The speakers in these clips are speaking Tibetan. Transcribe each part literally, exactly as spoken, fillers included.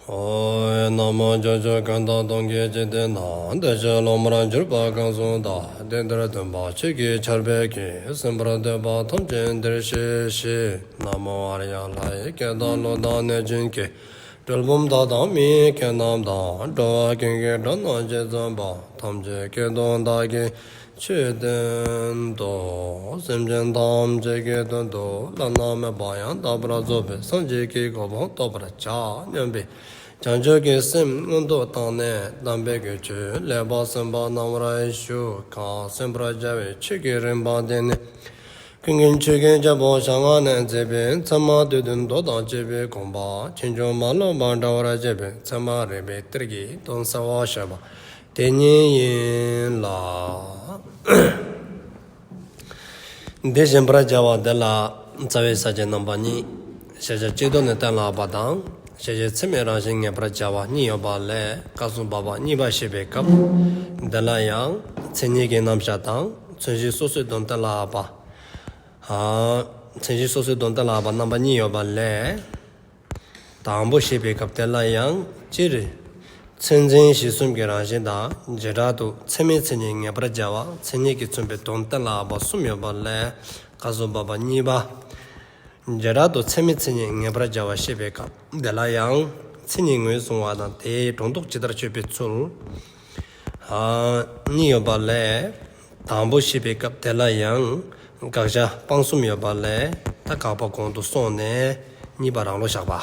ཨོ། ན་མོ། ཕྱོགས་བཅུ་ཀུན་ཏུ་སྟོང་གི་འཇིག་རྟེན་ན། བདེ་གཤེགས་སློབ་མར་གྱུར་པ་གང་སུ་དག། དེང་འདིར་སྟོན་པ་ཆོས་ཀྱི་ཆར་འབེབས་ཀྱིས། གསན་པར་འདོད་པ་ཐམས་ཅད་འདིར་གཤེགས་ཤིག། ན་མོ་ཨཱརྱ། ལྷ་ཡི་སྐད་དང་ཀླུ་དང་གནོད་སྦྱིན་སྐད། གྲུལ་བུམ་དག་དང་མི་ཡི་སྐད་རྣམས་དང་། འགྲོ་བ་ཀུན་གྱི་སྒྲ་རྣམས་ཇི་ཙམ་པ། ཐམས་ཅད་སྐད་དུ་བདག་གིས་ཆོས་བསྟན་ཏོ། སེམས་ཅན་ཐམས་ཅད་ཀྱི་དོན་དུ་བླ་ན་མེད་པ་ཡང་དག་པར་རྫོགས་པའི་སངས་རྒྱས་ཀྱི་གོ་འཕང་ཐོབ་པར་བྱ་སྙམ་པའི་བྱང་ཆུབ་ཀྱི་སེམས་མངོན་དུ་བཏང་ནས། དམ་པའི་གི་ཆོས་ལེགས་པར་གསན་པ་གནང་བར་ཞུ། གང་གསན་པར་བྱ་བའི་ཆོས་ཀྱི་རིམ་པ་དེ་ནི། ཀུན་མཁྱེན་ཆོས་ཀྱི་རྒྱལ་པོ་ཞལ་སྔ་ནས་མཛད་པའི་ཚད་མ་སྡེ་བདུན་མདོ་དང་བཅས་པའི་དགོངས་པ་ཕྱིན་ཅི་མ་ལོག་པར་འགྲེལ་བར་བྱེད་པའི་ཚད་མ་རིགས་པའི་གཏེར་གྱི་དོན་གསལ་བར་བཤད་པ་དེ་ཉིད་ཡིན་ལ། འདི་བཞིན་པར་བྱ་བ་འདི་ལ་རྩ་བའི་ས་བཅད་རྣམ་པ་གཉིས། ཤེས་བྱ་སྤྱི་ལྡོག་ནས་གཏན་ལ་དབབ་པ་དང་། ཤེས་བྱེད་ཚད་མའི་རང་བཞིན་ངེས་པར་བྱ་བ་གཉིས་ཡོད་པ་ལས། སྐབས་སུ་བབ་པ་གཉིས་པ་བཤད་པའི་སྐབས། འདི་ལ་ཡང་མཚན་ཉིད་ཀྱི་རྣམ་གཞག་དང་། མཚན་གཞི་སོ་སོའི་དོན་གཏན་ལ་དབབ་པ། མཚན་གཞི་སོ་སོའི་དོན་གཏན་ལ་དབབ་པ་རྣམ་པ་གཉིས་ཡོད་པ་ལས། དང་པོ་བཤད་པའི་སྐབས་དེ་ལ་ཡང་སྤྱིར། མཚན་འཛིན་གཞི་གསུམ་གྱི་རང་བཞིན་དང་། བྱེ་བྲག་ཏུ་ཚད་མའི་མཚན་ཉིད་ངེས་པར་བྱ་བ། མཚན་ཉིད་ཀྱིས་མཚོན་པའི་དོན་གཏན་ལ་དབབ་པ་གསུམ་ཡོད་པ་ལས། སྐབས་སུ་བབ་པ་གཉིས་པ། བྱེ་བྲག་ཏུ་ཚད་མའི་མཚན་ཉིད་ངེས་པར་བྱ་བ་བཤད་པའི་སྐབས་དེ་ལ་ཡང་མཚན་ཉིད་ངོས་བཟུང་བ་དང་། དེའི་སྒྲོ་འདོགས་ཇི་ལྟར་གཅོད་པའི་ཚུལ། གཉིས་ཡོད་པ་ལས། དང་པོ་བཤད་པའི་སྐབས་དེ་ལ་ཡང་དགག་བྱ་སྤང་གསུམ་ཡོད་པ་ལས། ད་དགག་པ་གོང་དུ་སོང་ནས་གཉིས་པ་རང་ལུགས་བཞག་པ།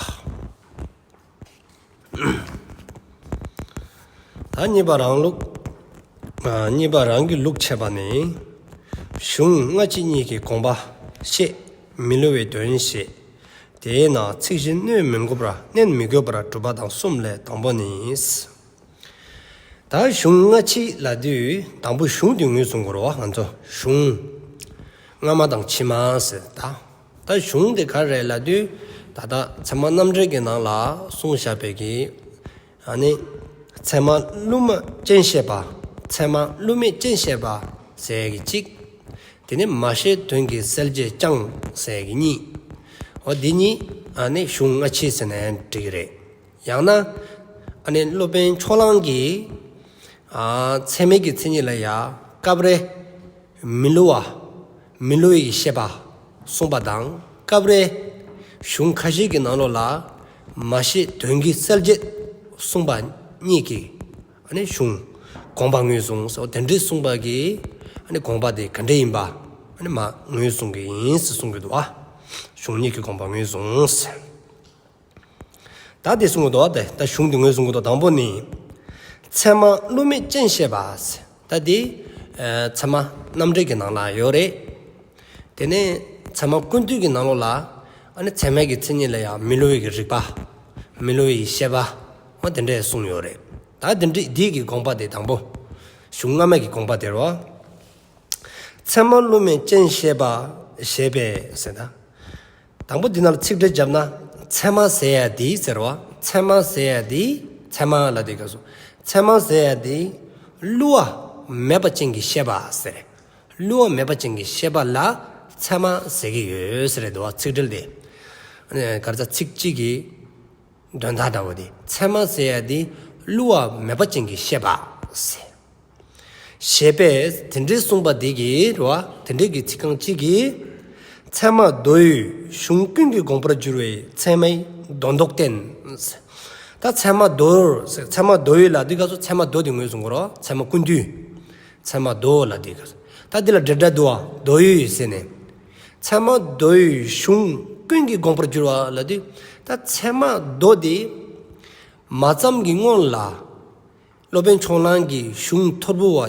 ད་གཉིས་པ་རང་ལུགས། གཉིས་པ་རང་གི་ལུགས་འཆད་པ་ནི། གཞུང་སྔ་ཕྱི་གཉིས་ཀྱི་དགོངས་པ་བཤད། མི་སླུ་བའི་དོན་བཤད། དེས་ན་ཚིག་བཞི་གནོན་མི་དགོས་པར། གནོན་མི་དགོས་པར་སྒྲུབ་པ་དང་གསུམ་ལས། དང་པོ་ནི། ད་གཞུང་སྔ་ཕྱི་ལབ་དུས་དང་པོ་གཞུང་དེ་ངོས་བཟུང་དགོས་རེད་བ། ང་ཚོ་གཞུང་སྔ་མ་དང་ཕྱི་མ་ཟེར། ད་ད་གཞུང་དེ་ག་རེ་རེད་ལབ་དུས། ད་ལྟ་ཚད་མ་རྣམ་འགྲེལ་གྱི་ནང་ལ་གསུངས་བཞག་པའི་གི། ཨ་ནི། ཚད་མ་བསླུ་མེད་ཅན་བཤད་པ། ཚད་མ་བསླུ་མེད་ཅན་བཤད་པ་ཟེར་གི་གཅིག། དེ་ནི་མ་བཤད་དོན་གྱི་གསལ་བྱེད་ཀྱང་ཟེར་གི་གཉིས། འོ་འདི་གཉིས་ཨ་ནི་གཞུང་སྔ་ཕྱི་ཟེར་ན་ཡང་འགྲིག་གི་རེད། ཡང་ན། ཨ་ནི་སློབ་དཔོན་ཕྱོགས་གླང་གིས། ཨ། ཚད་མའི་གི་མཚན་ཉིད་ལ་ཡ་སྐབས་རེ་མི་སླུ་བ། མི་སླུ་བའི་བཤད་པ་གསུངས་པ་དང་། སྐབས་རེ་གཞུང་ཁ་ཤས་ཀྱི་ནང་ལོགས་ལ་མ་བཤད་དོན་གྱི་གསལ་བྱེད་གསུངས་པ་གཉིས་ཀྱི། ཨ་ནི་གཞུང་དགོངས་པ་ངོས་བཟུང་ཟེར་བ་དེ་འདྲའི་གསུངས་པ་གི། ཨ་ནི་དགོངས་པ་དེ་ག་འདྲ་ཡིན་པ། ཨ་ནི་མ་ངོས་བཟུང་གི་ཡིན་ཟེར་གསུང་གི་འདུག་བ། གཞུང་གཉིས་ཀྱི་དགོངས་པ་ངོས་བཟུང་ཟེར། ད་དེ་གསུང་གི་འདུག་བ། དེ་ད་གཞུང་དེ་ངོས་བཟུང་གི་འདུག། དང་པོ་ནི། ཚད་མ་བསླུ་མེད་ཅན་བཤད་པ་ཟེར། ད་དེ། ཨ། ཚད་མ་རྣམ་འགྲེལ་གྱི་ནང་ལ་ཡོད་རེད། དེ་ནས་ཚད་མ་ཀུན་བཏུས་ཀྱི་ནང་ལོགས་ལ། ཨ་ནི་ཚད་མའི་གི་མཚན་ཉིད་ལ་ཡང་མི་སླུ་བའི་གི་རིགས་པ། མི་སླུ་བའི་བཤད་པ། འོ་དེ་འདྲས་གསུངས་ཡོད་རེད། ད་དེ་འདྲས་འདི་གི་དགོངས་པ་དེ་དང་པོ། གཞུང་སྔ་མའི་གི་དགོངས་པ་དེ་རེད་བ། ཚད་མ་བསླུ་མེད་ཅན་བཤད་པ། བཤད་པས་ཟེར་ན། དང་པོ་འདི་ནང་ལ་ཚིག་འགྲེལ་བརྒྱབ་ན། ཚད་མ་ཟེར་ཡ་འདི་ཟེར་བ། ཚད་མ་ཟེར་ཡ་འདི། ཚད་མ་ལབ་དུས་སྐབས་སུ། ཚད་མ་ཟེར་ཡ་འདི། བསླུ་བ་མེད་པ་ཅན་གྱི་བཤད་པ་ཟེར། བསླུ་བ་མེད་པ་ཅན་གྱི་བཤད་པ་ལ་ཚད་མ་ཟེར་གྱི་ཡོད་ཟེར་རེད་འདུག་བ། ཚིག་འགྲེལ་དེ། ཨ་ནི་ག་རེ་ཟ། ཚིག་གཅིག་གི་དོན་དག་འདྲ་བོ་དེ། ཚད་མ་ཟེར་ཡ་དེ་བསླུ་བ་མེད་པ་ཅན་གྱི་བཤད་པ་ཟེར། བཤད་པས་དེ་འདྲའི་གསུངས་པ་དེ་གིས་རེད་བ། དེ་འདྲའི་གི་ཚིག་རྐང་གཅིག་གིས། ཚད་མ་མདོ་ཡི་གཞུང་ཀུན་གྱི་དགོངས་པར་འགྱུར་བའི་ཚད་མའི་དོན་ལྡོག་བསྟན། ད་ཚད་མ་མདོ་ཟེར། ཚད་མ་མདོ་ཡི་ལབ་དུས་སྐབས་སུ་ཚད་མ་མདོ་དེ་ངོས་བཟུང་དགོས་རེད་བ། ཚད་མ་ཀུན་བཏུས། ཚད་མ་མདོ་ལབ་དུས་སྐབས་སུ། ད་འདི་ལ་འབྲེལ་སྒྲ་འདུག་བ། མདོ་ཡི་ཟེར་ནས། ཚད་མ་མདོ་ཡི་གཞུང་ཀུན་གྱི་དགོངས་པར་འགྱུར་བ་ལབ་དུས། ད་ཚད་མ་མདོ་དེ་མ་བརྩམས་ཀྱི་སྔོན་ལ། སློབ་དཔོན་ཕྱོགས་གླང་གིས་གཞུང་ཐོར་བུ་བ་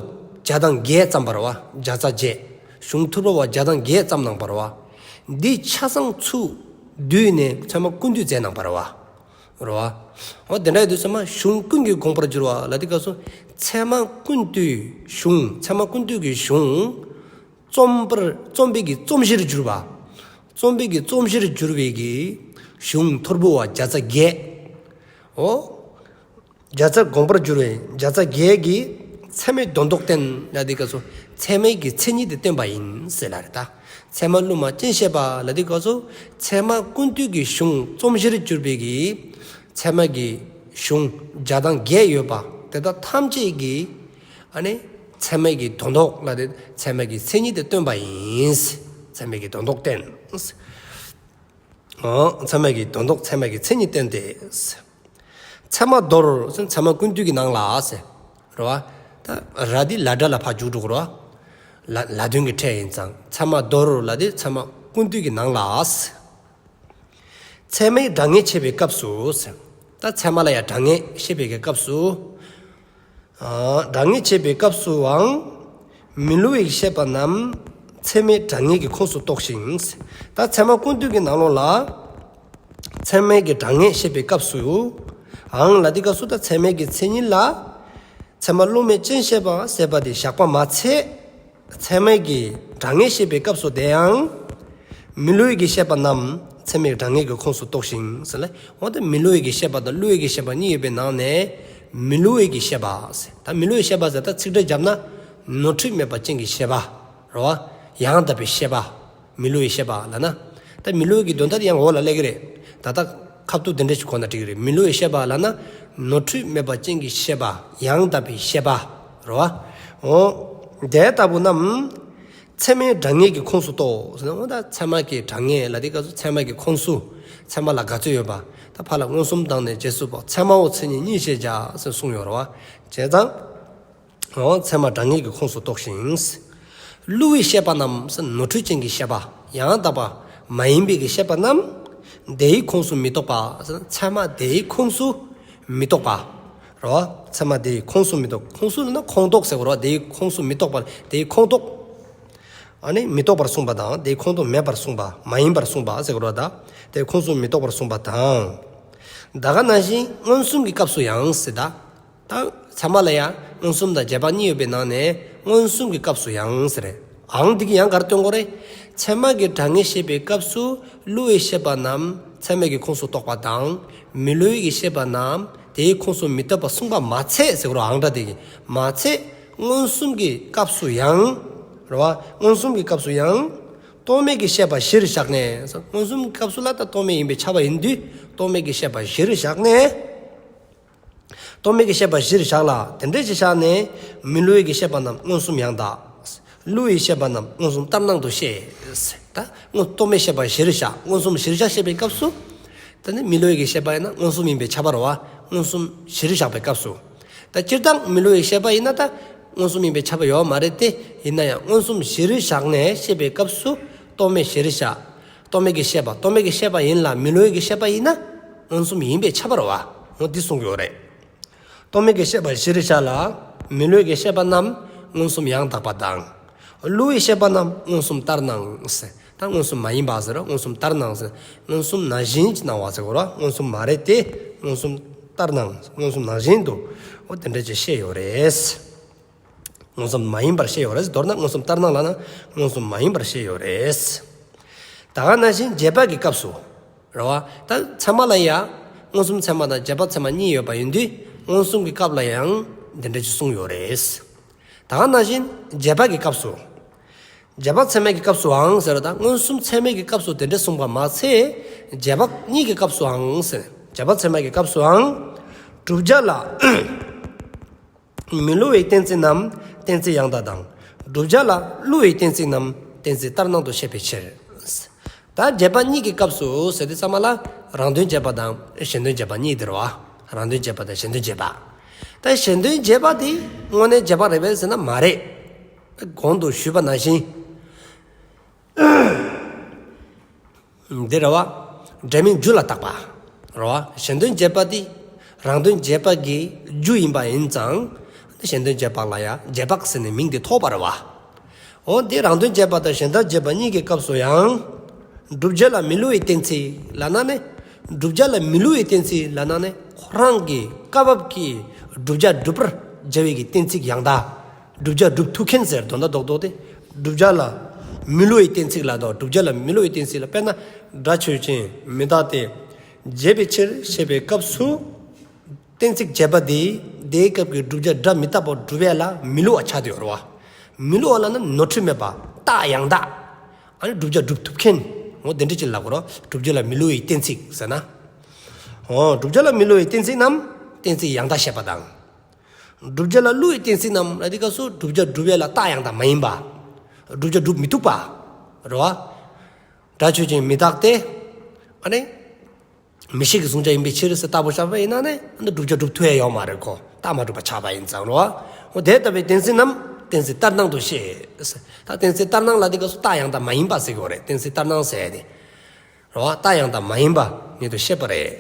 བརྒྱ་དང་བརྒྱད་བརྩམས་པ་རེད་བ། བརྒྱ་རྩ་བརྒྱད། གཞུང་ཐོར་བུ་བ་བརྒྱ་དང་བརྒྱད་བརྩམས་གནང་བ་རེད་བ། འདི་ཆ་ཚང་ཚུར་བསྡུས་ནས་ཚད་མ་ཀུན་བཏུས་མཛད་གནང་བ་རེད་བ། རེད་བ། འོ་དེ་འདྲ་ཡིན་དུས་ཚད་མ་གཞུང་ཀུན་གྱི་དགོངས་པར་འགྱུར་བ་ལབ་དུས་སྐབས་སུ། ཚད་མ་ཀུན་བཏུས་གཞུང་། ཚད་མ་ཀུན་བཏུས་ཀྱི་གཞུང་། རྩོམ་པར། རྩོམ་པའི་གི་རྩོམ་གཞིར་གྱུར་པ། རྩོམ་པའི་གི་རྩོམ་གཞིར་གྱུར་པའི་གི་གཞུང་ཐོར་བུ་བ་བརྒྱ་རྩ་བརྒྱད། འོ། བརྒྱ་རྩར་དགོངས་པར་འགྱུར་བའི་བརྒྱ་རྩ་བརྒྱད་ཀྱི་ཚད་མའི་དོན་ལྡོག་བསྟན་ལབ་དུས་སྐབས་སུ། ཚད་མའི་གི་མཚན་ཉིད་དེ་བསྟན་པ་ཡིན་ཟེར་ལབ་རེད་ད། ཚད་མ་བསླུ་མེད་ཅན་བཤད་པ་ལབ་དུས་སྐབས་སུ། ཚད་མ་ཀུན་བཏུས་ཀྱི་གཞུང་རྩོམ་གཞིར་གྱུར་པའི་གི་ཚད་མ་གི་ གཞུང་བརྒྱ་དང་བརྒྱད་ཡོད་པ་དེ་དག་ཐམས་ཅད་ཀྱིས་ཨ་ནི་ཚད་མའི་གི་དོན་ལྡོག་ལ་དེ་ཚད་མའི་གི་མཚན་ཉིད་དེ་སྟོན་པ་ཡིན། ཚད་མའི་གི་དོན་ལྡོག་བསྟན། ཨོ། ཚད་མའི་གི་དོན་ལྡོག་ཚད་མའི་གི་མཚན་ཉིད་བསྟན་ཏེ། ཚད་མ་མདོར་ཚད་མ་ཀུན་བཏུས་ཀྱི་ནང་ལ་ཟེར། རེད་བ། ད་ར་དེ་ལ་སྒྲ་ལ་ཕར་འཇུག་འགྲོ་གི་རེད་བ། ལ་ལ་དོན་གྱི་ཕྲད་ཡིན་ཙང་ཚད་མ་མདོར་ལ་དེ་ཚད་མ་ཀུན་བཏུས་ཀྱི་ནང་ལ་ཟེར། ཚད་མའི་གྲངས་ངེས་འཆད་པའི་སྐབས་སུ་ཟེར། ད་ཚད་མ་ལ་ཡང་གྲངས་ངེས་བཤད་པའི་གི་སྐབས་སུ། ཨ། གྲངས་ངེས་འཆད་པའི་སྐབས་སུའང་། མི་སླུ་བའི་བཤད་པ་རྣམས་ཚད་མའི་གྲངས་ངེས་ཀྱི་ཁོངས་སུ་གཏོགས་ཤིང་། ད་ཚད་མ་ཀུན་བཏུས་ཀྱི་ནང་ལོགས་ལ། ཚད་མའི་གི་གྲངས་ངེས་བཤད་པའི་སྐབས་སུ། ཨང་ལ་དེ་སྐབས་སུ་ད་ཚད་མའི་གི་མཚན་ཉིད་ལ། ཚད་མ་བསླུ་མེད་ཅན་བཤད་པ་ཟེར་བ་དེ་བཞག་པ་མ་ཚད། ཚད་མའི་གི་གྲངས་ངེས་བཤད་པའི་སྐབས་སུ་དེའང་། མི་སླུ་བའི་གི་བཤད་པ་རྣམས་ཚད་མའི་གྲངས་ངེས་ཀྱི་ཁོངས་སུ་གཏོགས་ཤིང་ཟེར་ལ། འོ་ད་མི་སླུ་བའི་གི་བཤད་པ་དང་སླུ་བའི་གི་བཤད་པ་གཉིས་ཡོད་པའི་ནང་ནས། མི་སླུ་བའི་གི་བཤད་པ་ཟེར། ད་མི་སླུ་བའི་བཤད་པ་ཟེར་ད་ཚིག་འགྲེལ་བརྒྱབ་ན། ནོར་འཁྲུལ་མེད་པ་ཅན་གྱི་བཤད་པ། རེད་བ། ཡང་དག་པའི་བཤད་པ། མི་སླུ་བའི་བཤད་པ་ལབ་ན། ད་མི་སླུ་བའི་གི་དོན་དག་ཡང་འོག་ལ་སླེབས་ཀྱི་རེད། ད་ལྟ་ཁ་ཐུག་དེ་འདྲ་ཞིག་གོ་ན་འགྲིག་གི་རེད། མི་སླུ་བའི་བཤད་པ་ལབ་ན། ནོར་འཁྲུལ་མེད་པ་ཅན་གྱི་བཤད་པ། ཡང་དག་པའི་བཤད་པ། རེད་བ། འོ། དེ་ལྟ་བུ་རྣམས། ཚད་མའི་གྲངས་ངེས་ཀྱི་ཁོངས་སུ་གཏོགས་ཟེར་ན། འོ་ད་ཚད་མ་གི་གྲངས་ངེས་ལ་དེ་སྐབས་སུ་ཚད་མ་གི་ཁོངས་སུ། ཚད་མ་ལ་ག་ཚོད་ཡོད་པ། ད་ཕར་ལ་མངོན་སུམ་དང་ནི་རྗེས་སུ་དཔག་ཚད་མའོ་མཚན་ཉིད་གཉིས་ཞེས་བྱ་ཟེར་གསུངས་ཡོད་རེད་བ། བྱས་ཙང་། འོ་ཚད་མ་གྲངས་ངེས་ཀྱི་ཁོངས་སུ་གཏོགས་ཤིང་། བསླུ་བའི་བཤད་པ་རྣམས་ནོར་འཁྲུལ་ཅན་གྱི་བཤད་པ། ཡང་དག་པ་མ་ཡིན་པའི་གི་བཤད་པ་རྣམས། དེའི་ཁོངས་སུ་མི་གཏོགས་པ། ཚད་མ་དེའི་ཁོངས་སུ་མི་གཏོགས་པ། རེད་བ། ཚད་མ་དེའི་ཁོངས་སུ་མི་གཏོགས། ཁོངས་སུ་ལབ་ན་ཁོངས་གཏོགས་ཟེར་བ་རེད་བ། དེའི་ཁོངས་སུ་མི་གཏོགས་པ། དེའི་ཁོངས་གཏོགས། ཨ་ནི་མི་གཏོགས་པར་གསུངས་པ་དང་དེའི་ཁོངས་གཏོགས་མེད་པར་གསུངས་པ། མ་ཡིན་པར་གསུངས་པ་ཟེར་བ་རེད་བ། ད་དེའི་ཁོངས་སུ་མི་གཏོགས་པར་གསུངས་པ་དང་། ད་ག་ནང་བཞིན་མངོན་སུམ་གྱི་སྐབས་སུ་ཡང་ཟེར་ད། ད་ཚད་མ་ལ་ཡང་མངོན་སུམ་དང་རྗེས་དཔག་གཉིས་ཡོད་པའི་ནང་ནས་མངོན་སུམ་གྱི་སྐབས་སུ་ཡང་ཟེར་རེད། ཨང་འདི་གི་ཡང་ག་རེ་སྟོན་དགོས་རེད། ཚད་མ་གི་གྲངས་ངེས་བཤད་པའི་སྐབས་སུ་བསླུ་བའི་བཤད་པ་རྣམས་ཚད་མ་གི་ཁོངས་སུ་གཏོགས་པ་དང་། མི་བསླུ་བའི་གི་བཤད་པ་རྣམས་དེའི་ཁོངས་སུ་མི་གཏོགས་པ་གསུངས་པ་མ་ཚད་ཟེར་དགོས་རེད། ཨང་སྒྲ་དེ་གི་མ་ཚད། མངོན་སུམ་གྱི་སྐབས་སུ་ཡང་། རེད་བ། མངོན་སུམ་གྱི་སྐབས་སུ་ཡང་། རྟོག་མེད་ཀྱི་བཤད་པ་གཞིར་བཞག་ནས། མངོན་སུམ་གྱི་སྐབས་སུ་ལ་ད་རྟོག་མེད་ཡིན་པས་ཁྱབ་པ་ཡིན་དུས་རྟོག་མེད་ཀྱི་བཤད་པ་གཞིར་བཞག་ནས། རྟོག་མེད་ཀྱི་བཤད་པ་གཞིར་བཞག་ལ་དེ་འདྲ་ཞིག་བཞག་ནས། མི་བསླུ་བའི་གི་བཤད་པ་རྣམས་མངོན་སུམ་ཡང་དག་བསླུ་བའི་བཤད་པ་རྣམས་མངོན་སུམ་ལྟར་སྣང་དུ་བཤད། ད་དངོས་རྟོག་མེད་བཤད་པ་གཞིར་བཞག་མངོན་སུམ་གཞིར་བཞག་བཤད་པའི་སྐབས་སུ། ད་ནི་མི་བསླུ་བའི་གི་བཤད་པ་ཡིན་ན་མངོན་སུམ་ཡིན་པས་ཁྱབ་པ་རེད་བ། མངོན་སུམ་གཞིར་བཞག་པའི་སྐབས་སུ། ད་སྤྱིར་བཏང་མི་བསླུ་བའི་བཤད་པ་ཡིན་ན་ད་མངོན་སུམ་ཡིན་པས་ཁྱབ་པ་ཡོད་མ་རེད་དེ། ཡིན་ན་ཡང་མངོན་སུམ་གཞིར་བཞག་ནས་བཤད་པའི་སྐབས་སུ་རྟོག་མེད་གཞིར་བཞག་རྟོག་མེད་ཀྱི་བཤད་པ། རྟོག་མེད་ཀྱི་བཤད་པ་ཡིན་ལ་མི་བསླུ་བའི་གི་བཤད་པ་ཡིན་ན་མངོན་སུམ་ཡིན་པས་ཁྱབ་པ་རེད་བ། འོ་འདི་གསུང་གི་ཡོད་རེད། རྟོག་མེད་ཀྱི་བཤད་པ་གཞིར་བཞག་ལ། མི་བསླུ་བའི་བཤད་པ་རྣམས་མངོན་སུམ་ཡང་དག་པ་དང་། བསླུ་བའི་བཤད་པ་རྣམས་མངོན་སུམ་ལྟར་སྣང་ཟེར། ད་མངོན་སུམ་མ་ཡིན་པ་ཟེར། མངོན་སུམ་ལྟར་སྣང་ཟེར། མངོན་སུམ་ནང་བཞིན་གྱི་སྣང་བ་ཟེར་དགོས་རེད། མངོན་སུམ་མ་རེད་དེ། མངོན་སུམ་ལྟར་སྣང་། མངོན་སུམ་ནང་བཞིན་དུ། འོ་དེ་འདྲ་ཅིག་བཤད་ཡོད་རེད། མངོན་སུམ་མ་ཡིན་པར་བཤད་ཡོད་རེད། མདོར་ན་མངོན་སུམ་ལྟར་སྣང་ལབ་ན་མངོན་སུམ་མ་ཡིན་པར་བཤད་ཡོད་རེད། ད་ག་ནང་བཞིན་རྗེས་དཔག་གི་སྐབས་སུ། རེད་བ། ད་ཚད་མ་ལ་ཡང་མངོན་སུམ་ཚད་མ་དང་རྗེས་དཔག་ཚད་མ་གཉིས་ཡོད་པ་ཡིན་དུས་མངོན་སུམ་གྱི་སྐབས་ལ་ཡང་འདི་འདྲ་ཅིག་གསུངས་ཡོད་རེད། ད་ག་ནང་བཞིན་རྗེས་དཔག་གི་སྐབས་སུ། རྗེས་དཔག་ཚད་མའི་གི་སྐབས་སུའང་ཟེར་བ་དང་མངོན་སུམ་ཚད་མའི་གི་སྐབས་སུ་དེ་འདྲ་གསུངས་པ་མ་ཚད། རྗེས་དཔག་གཉིས་ཀྱི་སྐབས་སུའང་ཟེར། རྗེས་དཔག་ཚད་མའི་གི་སྐབས་སུའང་། བསྒྲུབ་བྱ་ལ། མི་སླུ་བའི་གཏན་ཚིགས་རྣམས་གཏན་ཚིགས་ཡང་དག་དང་། བསྒྲུབ་བྱ་ལ་སླུ་བའི་གཏན་ཚིགས་རྣམས་གཏན་ཚིགས་ལྟར་སྣང་དུ་བཤད་པའི་ཕྱིར། ད་རྗེས་དཔག་གཉིས་ཀྱི་སྐབས་སུ་ཟེར་དུས་ཙམ་པ་ལ་རང་དོན་རྗེས་དཔག་དང་གཞན་དོན་རྗེས་དཔག་གཉིས་དེ་རེད་བ། རང་དོན་རྗེས་དཔག་དང་གཞན་དོན་རྗེས་དཔག་ད་གཞན་དོན་རྗེས་དཔག་དེ་དངོས་གནས་རྗེས་དཔག་རེད་པས་ཟེར་ན་མ་རེད། གོང་དུ་ཞུས་པ་ནང་བཞིན། འདི་རེད་བ། འབྲེལ་མིང་རྒྱུ་ལ་བཏགས་པ། རེད་བ། གཞན་དོན་རྗེས་དཔག་འདི། རང་དོན་རྗེས་དཔག་གི་རྒྱུ་ཡིན་པ་ཡིན་ཙང་། གཞན་དོན་རྗེས་དཔག་ལ་ཡང་རྗེས་དཔག་ཟེར་ནས་མིང་འདི་ཐོགས་པ་རེད་བ། འོ་འདི་རང་དོན་རྗེས་དཔག་དང་གཞན་དོན་རྗེས་དཔག་གཉིས་ཀྱི་སྐབས་སུ་ཡང་། བསྒྲུབ་བྱ་ལ་མི་སླུ་བའི་གཏན་ཚིགས་ལབ་ན་ནི། བསྒྲུབ་བྱ་ལ་མི་སླུ་བའི་གཏན་ཚིགས་ལབ་ན་ནི་ཁོ་རང་གི་སྐབས་བབ་ཀྱི་བསྒྲུབ་བྱ་སྒྲུབ་པར་བྱ་བའི་གི་གཏན་ཚིགས་ཡང་དག་བསྒྲུབ་བྱ་སྒྲུབ་ཐུབ་མཁན་ཟེར་དོན་དག་རྡོག་རྡོག་དེ། བསྒྲུབ་བྱ་ལ་མི་སླུ་བའི་གཏན་ཚིགས་ལ་དང་བསྒྲུབ་བྱ་ལ་མི་སླུ་བའི་གཏན་ཚིགས་ལ་དཔེར་ན་སྒྲ་ཆོས་ཅན་མི་རྟག་སྟེ། བྱས་པའི་ཕྱིར་ཞེས་པའི་སྐབས་སུ། གཏན་ཚིགས་བྱས་པ་དེ་དེའི་སྐབས་ཀྱི་བསྒྲུབ་བྱ་སྒྲ་མི་རྟག་པར་སྒྲུབ་ཡ་ལ་མི་སླུ་བ་ཆགས་བསྡད་ཡོད་རེད་བ། མི་སླུ་བ་ལབ་ན་ནོར་འཁྲུལ་མེད་པ་རྟགས་ཡང་དག་ཨ་ནི་བསྒྲུབ་བྱ་སྒྲུབ་ཐུབ་མཁན། འོ་དེ་འདྲ་ཅིག་ལབ་དགོས་རེད། བསྒྲུབ་བྱ་ལ་མི་སླུ་བའི་གཏན་ཚིགས་ཟེར་ན། འོ་བསྒྲུབ་བྱ་ལ་མི་སླུ་བའི་གཏན་ཚིགས་རྣམས། གཏན་ཚིགས་ཡང་དག་བཤད་པ་དང་། བསྒྲུབ་བྱ་ལ་བསླུ་བའི་གཏན་ཚིགས་རྣམས་ལ་དེ་སྐབས་སུ་བསྒྲུབ་བྱ་སྒྲུབ་ཡས་ལ་རྟགས་ཡང་དག་མ་ཡིན་པ། བསྒྲུབ་བྱ་སྒྲུབ་མི་ཐུབ་པ། རེད་བ། སྒྲ་ཆོས་ཅན་མི་རྟག་སྟེ། ཨ་ནི། མིག་ཤེས་ཀྱི་གཟུང་བྱ་ཡིན་པའི་ཕྱིར་ཟེར་ལྟ་བུ་བཞག་པ་ཡིན་ན་ནི་ཨ་ནི་བསྒྲུབ་བྱ་སྒྲུབ་ཐུབ་ཡས་ཡོད་མ་རེད་གོ། རྟགས་མ་གྲུབ་པ་ཆགས་པ་ཡིན་ཙང་རེད་བ། འོ་དེ་ལྟ་བུའི་གཏན་ཚིགས་རྣམས་གཏན་ཚིགས་ལྟར་སྣང་དུ་བཤད། ད་གཏན་ཚིགས་ལྟར་སྣང་ལ་དེ་སྐབས་སུ་རྟགས་ཡང་དག་མ་ཡིན་པ་ཟེར་གྱི་ཡོད་རེད། གཏན་ཚིགས་ལྟར་སྣང་ཟེར་ཡས་དེ། རེད་བ། རྟགས་ཡང་དག་མ་ཡིན་པ་ཉིད་དུ་བཤད་པ་རེད།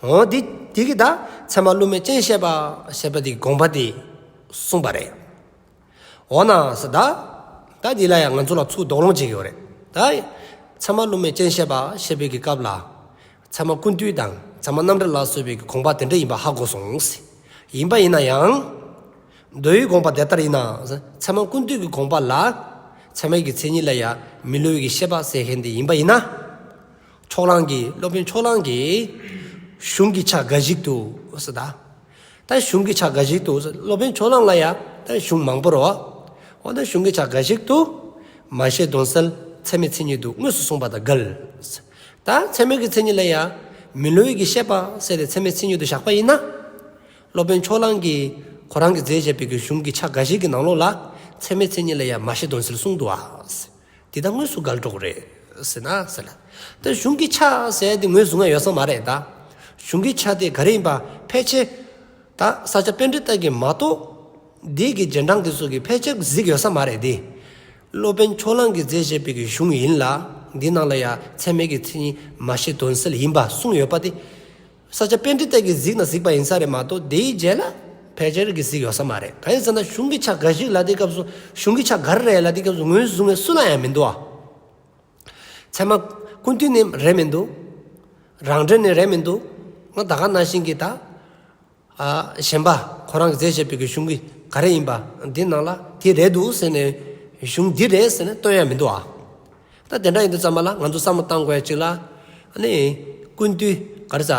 འོ་འདི་འདི་གི་ད་ཚད་མ་བསླུ་མེད་ཅན་བཤད་པ་བཤད་པ་འདི་དགོངས་པ་འདི་གསུངས་པ་རེད། འོ་ན་ཟེར་ད། ད་འདི་ལ་ཡང་ང་ཚོ་ལ་ཚུར་དོགས་སློང་བྱེད་ཀྱི་ཡོད་རེད། ད་ཚད་མ་བསླུ་མེད་ཅན་བཤད་པ་བཤད་པའི་གི་སྐབས་ལ། ཚད་མ་ཀུན་བཏུས་དང་ཚད་མ་རྣམ་འགྲེལ་ལ་སོགས་པའི་གི་དགོངས་པ་དེ་འདྲ་ཡིན་པ་ཧ་གོ་སོང་། ཡིན་པ་ཡིན་ན་ཡང་། མདོའི་དགོངས་པ་དེ་ལྟར་ཡིན་ན། ཚད་མ་ཀུན་བཏུས་ཀྱི་དགོངས་པ་ལ། ཚད་མའི་གི་མཚན་ཉིད་ལ་ཡང་མི་བསླུ་བའི་གི་བཤད་པ་ཟེར་མཁན་དེ་ཡིན་པ་ཡིན་ན། ཕྱོགས་གླང་གིས་སློབ་དཔོན་ཕྱོགས་གླང་གིས་གཞུང་གི་ཆ་འགའ་ཞིག་ཏུ་ཟེར་ད། ད་གཞུང་གི་ཆ་འགའ་ཞིག་ཏུ་སློབ་དཔོན་ཕྱོགས་གླང་ལ་ཡང་ད་གཞུང་མང་པོ་རེད་བ། འོ་ད་གཞུང་གི་ཆ་འགའ་ཞིག་ཏུ་མ་བཤད་དོན་གསལ་ཚད་མའི་མཚན་ཉིད་དུ་དངོས་སུ་གསུངས་པ་དང་འགལ། ད་ཚད་མའི་གི་མཚན་ཉིད་ལ་ཡང་མི་བསླུ་བའི་གི་བཤད་པ་ཟེར་ཏེ་ཚད་མའི་མཚན་ཉིད་དུ་བཞག་པ་ཡིན་ན། སློབ་དཔོན་ཕྱོགས་གླང་གིས་ཁོ་རང་གིས་མཛད་བཞག་པའི་གི་གཞུང་གི་ཆ་འགའ་ཞིག་གི་ནང་ལོགས་ལ་ཚད་མའི་མཚན་ཉིད་ལ་ཡང་མ་བཤད་དོན་གསལ་གསུངས་འདུག་བ། དེ་དང་དངོས་སུ་འགལ་འགྲོ་གི་རེད་ཟེར་ན་ཟེར་ལ། ད་གཞུང་གི་ཆ་ཟེར་དེ་ངོས་བཟུང་ཡ་ཡོད་ས་མ་རེད་ད། གཞུང་གི་ཆ་དེ་ག་རེ་ཡིན་པ་ཕལ་ཆེར། ད་ས་སྐྱ་པཎྜི་ཏ་གིས་མ་གཏོགས། འདི་གི་རྗེས་འབྲང་དེ་ཚོ་གིས་ཕལ་ཆེར་གཟིགས་ཡོད་ས་མ་རེད་དེ། སློབ་དཔོན་ཕྱོགས་གླང་གིས་མཛད་བཞག་པའི་གི་གཞུང་ཡིན་ལ། འདི་ནང་ལ་ཡང་ཚད་མའི་གི་མཚན་ཉིད་མ་བཤད་དོན་གསལ་ཡིན་པ་གསུངས་ཡོད་པ་དེ། ས་སྐྱ་པཎྜི་ཏ་གིས་གཟིགས་ན་གཟིགས་པ་ཡིན་ས་རེད་མ་གཏོགས་དེའི་རྗེས་ལ་ཕལ་ཆེར་གྱིས་གཟིགས་ཡོད་ས་མ་རེད། གང་ཡིན་ཟེར་ན་གཞུང་གི་ཆ་འགའ་ཞིག་ལ་དེ་སྐབས་སུ་གཞུང་གི་ཆ་ག་རེ་རེད་ལ་དེ་སྐབས་སུ་ངོས་བཟུང་བའི་སུ་ལ་ཡང་མི་འདུག་ཨ། ཚད་མ་ཀུན་བཏུས་ནི་རེད་མི་འདུག་རང་འགྲེལ་ནི་རེད་མི་འདུག་ང་ད་ག་ནང་བཞིན་གྱི་ད། ཨ་གཞན་པ་ཁོ་རང་གིས་མཛད་བཞག་པའི་གི་གཞུང་གི་ག་རེ་ཡིན་པ་འདི་ནང་ལ་དེ་རེད་འདུག་ཟེར་ནས་གཞུང་འདི་རེད་ཟེར་ནས་སྟོན་ཡ་མི་འདུག་ཨ། ད་དེ་འདྲ་ཡིན་དུས་ཙམ་པ་ལ་ང་ཚོ་བསམ་བློ་བཏང་དགོས་ཡ་གཅིག་ལ། ཨ་ནི་ཀུན་བཏུས་ག་རེ་ཟ།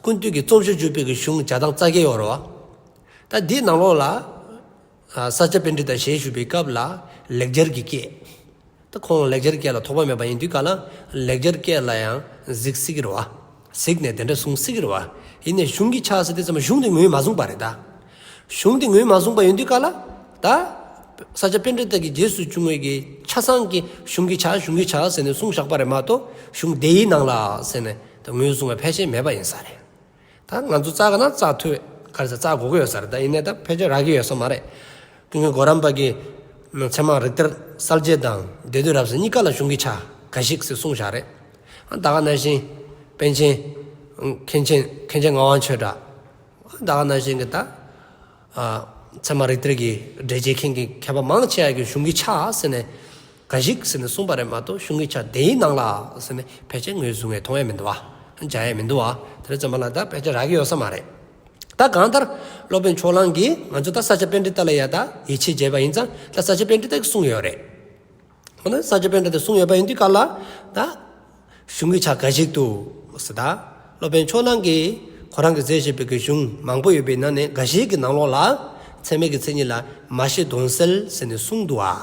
ཀུན་བཏུས་ཀྱི་རྩོམ་གཞི་བརྒྱུད་པའི་གི་གཞུང་བརྒྱ་དང་རྩ་བརྒྱད་ཡོད་རེད་བ། ད་འདིའི་ནང་ལོགས་ལ། ཨ་ས་སྐྱ་པཎྜི་ཏ་ཞལ་བཞུགས་པའི་སྐབས་ལ་ལེགས་སྦྱར་གྱི་སྐད། ད་ཁོང་ལེགས་སྦྱར་སྐད་ལ་དོགས་པ་མེད་པ་ཡིན་དུས་ག་ལ་ལེགས་སྦྱར་སྐད་ལ་ཡང་གཟིགས་སྲིད་ཀྱི་རེད་བ། གཟིགས་ནས་དེ་འདྲ་གསུང་སྲིད་ཀྱི་རེད་བ། ཡིན་ནའི་གཞུང་གི་ཆ་ཟེར་དུས་ཙམ་གཞུང་དེ་ངོས་མ་བཟུང་པ་རེད་ད། གཞུང་དེ་ངོས་མ་བཟུང་པ་ཡིན་དུས་ག་ལ། ད། ས་སྐྱ་པཎྜི་ཏ་གི་རྗེས་སུ་བྱུང་བའི་གི་ཆ་ཚང་གི་གཞུང་གི་ཆ་གཞུང་གི་ཆ་ཟེར་ནས་གསུངས་བཞག་པ་རེད་མ་གཏོགས་གཞུང་དེའི་ནང་ལ་ཟེར་ནས་ད་ངོས་བཟུང་བ་ཕལ་ཆེར་མེད་པ་ཡིན་ས་རེད། ད་ང་ཚོ་རྩ་ག་ན་རྩ་ཐུབ་ག་རེ་ཟེར་རྩ་དགོས་ཀྱི་ཡོད་ས་རེད། ད་ཡིན་ནའི་ད་ཕལ་ཆེར་རག་གི་ཡོད་ས་མ་རེད། ཀུན་མཁྱེན་གོ་རམས་པ་གིས་ཚད་མ་རིགས་གཏེར་གསལ་བྱེད་དང་སྡེ་བདུན་རབ་གསལ་གཉིས་ཀ་ལ་གཞུང་གི་ཆ་འགའ་ཞིག་ཟེར་གསུངས་བཞག་རེད། ད་ག་ནང་བཞིན་པཎ་ཆེན་མཁན་ཆེན་མཁན་ཆེན་ངག་དབང་ཆོས་གྲགས། ད་ག་ནང་བཞིན་གྱི་ད། ཨ་ཚད་མ་རིགས་གཏེར་གྱི་འགྲེལ་བྱེད་མཁན་གྱི་མཁས་པ་མང་ཆེ་བ་གིས་གཞུང་གི་ཆ་ཟེར་ནས་འགའ་ཞིག་ཟེར་ནས་གསུངས་པ་རེད་མ་གཏོགས་གཞུང་གི་ཆ་དེའི་ནང་ལ་ཟེར་ནས་ཕལ་ཆེར་ངོས་བཟུང་བའི་མཐོང་ཡས་མི་འདུག་བ། མཇལ་ཡས་མི་འདུག་བ། དེ་རེད་ཙམ་པ་ལ་ད་ཕལ་ཆེར་རག་གི་ཡོད་ས་མ་རེད། ད་གང་ལྟར་སློབ་དཔོན་ཕྱོགས་གླང་གིས་ང་ཚོ་ད་ས་སྐྱ་པཎྜི་ཏ་ལ་ཡ་ད་ཡིད་ཆེས་བྱས་པ་ཡིན་ཙང་ད་ས་སྐྱ་པཎྜི་ཏ་གིས་གསུངས་ཡོད་རེད། འོ་ན་ས་སྐྱ་པཎྜི་ཏ་གསུངས་ཡོད་པ་ཡིན་དུས་ག་ལ་ད། གཞུང་གི་ཆ་འགའ་ཞིག་ཏུ། ཟེར་ད། སློབ་དཔོན་ཕྱོགས་གླང་གིས་ཁོ་རང་གིས་མཛད་བཞག་པའི་གི་གཞུང་མང་པོ་ཡོད་པའི་ནང་ནས་འགའ་ཞིག་གི་ནང་ལོགས་ལ་ཚད་མའི་གི་མཚན་ཉིད་ལ་མ་བཤད་དོན་གསལ་ཟེར་ནས་གསུངས་འདུག་ཨ།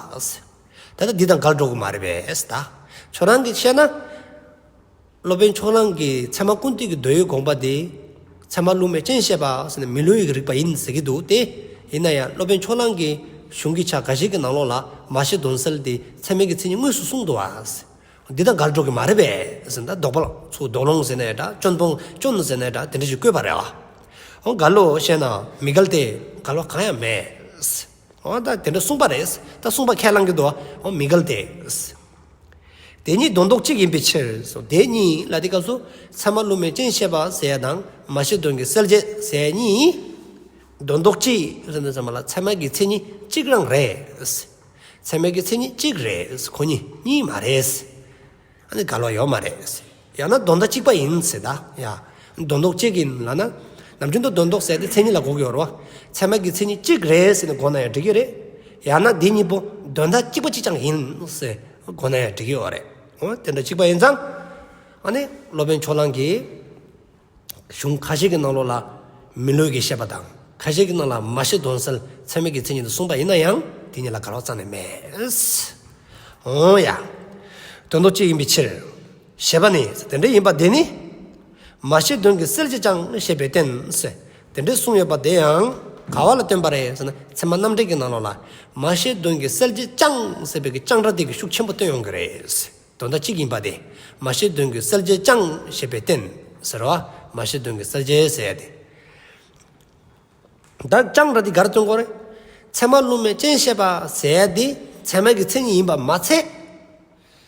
ད་ལྟ་འདི་དང་འགལ་འགྲོ་གི་མ་རེད་པས་ཟེར་ད། ཁྱོད་རང་གིས་བཤད་ན། སློབ་དཔོན་ཕྱོགས་གླང་གིས་ཚད་མ་ཀུན་བཏུས་ཀྱི་མདོའི་དགོངས་པ་དེ། ཚད་མ་བསླུ་མེད་ཅན་བཤད་པ་ཟེར་ནས་མི་བསླུ་བའི་རིགས་པ་ཡིན་ཟེར་གྱི་འདུག་སྟེ། ཡིན་ན་ཡང་སློབ་དཔོན་ཕྱོགས་གླང་གིས་གཞུང་གི་ཆ་འགའ་ཞིག་གི་ནང་ལོགས་ལ་མ་བཤད་དོན་གསལ་དེ་ཚད་མའི་གི་མཚན་ཉིད་དངོས་སུ་གསུངས་འདུག་ཨ། འདི་དང་འགལ་འགྲོ་གི་མ་རེད་པས་ཟེར་ད་དོགས་པ་ཚུར་དོགས་སློང་ཟེར་ནའི་འདྲ་སྐྱོན་སྤོང་སྐྱོན་ཟེར་ནའི་འདྲ་དེ་འདྲ་ཞིག་བཀོད་པ་རེད་བ། འོ་འགལ་ལོ་བཤད་ན་མི་འགལ་ཏེ་འགལ་བ་གང་ཡང་མེད། འོ་ད་དེ་འདྲ་གསུངས་པ་རེད། ད་གསུངས་པ་ཁས་བླངས་ཀྱི་འདུག་འོ་མི་འགལ་ཏེ། དེ་གཉིས་དོན་ལྡོག་གཅིག་ཡིན་པའི་ཕྱིར། དེ་གཉིས་ལ་དེ་སྐབས་སུ་ཚད་མ་བསླུ་མེད་ཅན་བཤད་པ་ཟེར་ཡ་དང་མ་བཤད་དོན་གྱི་གསལ་བྱེད་ཟེར་ཡ་གཉིས། དོན་ལྡོག་གཅིག་ཟེར་ནས་ཚད་མ་ལ་ཚད་མ་གི་མཚན་ཉིད་གཅིག་རང་རེད། ཚད་མ་གི་མཚན་ཉིད་གཅིག་རེད། ཁོ་གཉིས་གཉིས་མ་རེད། ཨ་ནི་འགལ་བ་ཡོད་མ་རེད། ཡང་ན་དོན་དག་གཅིག་པ་ཡིན་ཟེར་ད་ཡ། དོན་ལྡོག་གཅིག་ཡིན་ལབ་ན། ནམ་རྒྱུན་དུ་དོན་ལྡོག་ཟེར་དེ་མཚན་ཉིད་ལ་གོ་གི་ཡོད་རེད་བ། ཚད་མ་གི་མཚན་ཉིད་གཅིག་རེད་ཟེར་ནས་གོ་ན་ཡང་འགྲིག་གི་རེད། ཡང་ན་འདི་གཉིས་པོ་དོན་དག་གཅིག་པ་གཅིག་རྐྱང་ཡིན་ཟེར་གོ་ན་ཡང་འགྲིག་གི་ཡོད་རེད། འོ་དེ་འདྲ་གཅིག་པ་ཡིན་ཙང་། ཨ་ནི་སློབ་དཔོན་ཕྱོགས་གླང་གིས། གཞུང་ཁ་ཤས་ཀྱི་ནང་ལོགས་ལ་མི་བསླུ་བའི་བཤད་པ་དང་ཁ་ཤས་ཀྱི་ནང་ལ་མ་བཤད་དོན་གསལ་ཚད་མའི་གི་མཚན་ཉིད་དུ་གསུངས་པ་ཡིན་ན་ཡང་དེ་གཉིས་ལ་འགལ་བ་རྩ་ནས་མེད། འོ་ཡ། དོན་ལྡོག་གཅིག་ཡིན་པའི་ཕྱིར། ཞེས་པ་ནི་དེ་འདྲ་ཡིན་པ་དེ་ནི། མ་ཤེས་དོན་གྱི་གསལ་བྱེད་ཀྱང་ཞེས་པས་བསྟན་ཟེར། དེ་འདྲའི་གསུངས་ཡོད་པ་དེ་ཡང་ག་བ་ལ་བསྟན་པ་རེད་ཟེར་ན། ཚད་མ་རྣམ་འགྲེལ་གྱི་ནང་ལོགས་ལ། མ་ཤེས་དོན་གྱི་གསལ་བྱེད་ཀྱང་ཟེར་བའི་གི་ཀྱང་སྒྲ་དེ་གི་ཤུགས་ཆེན་པོ་བསྟན་ཡོང་གི་རེད། དོན་དག་གཅིག་ཡིན་པ་དེ། མ་ཤེས་དོན་གྱི་གསལ་བྱེད་ཀྱང་ཞེས་པས་བསྟན་ཟེར་བ། མ་ཤེས་དོན་གྱི་གསལ་བྱེད་ཟེར་ཡ་དེ། ད་ཀྱང་སྒྲ་དེ་ག་རེ་སྟོན་གྱི་ཡོད་རེད། ཚད་མ་ལུང་མའི་རྐྱེན་བཤད་པ་ཟེར་ཡ་དེ་ཚད་མ་གི་མཚན་ཉིད་ཡིན་པ་མ་ཚད།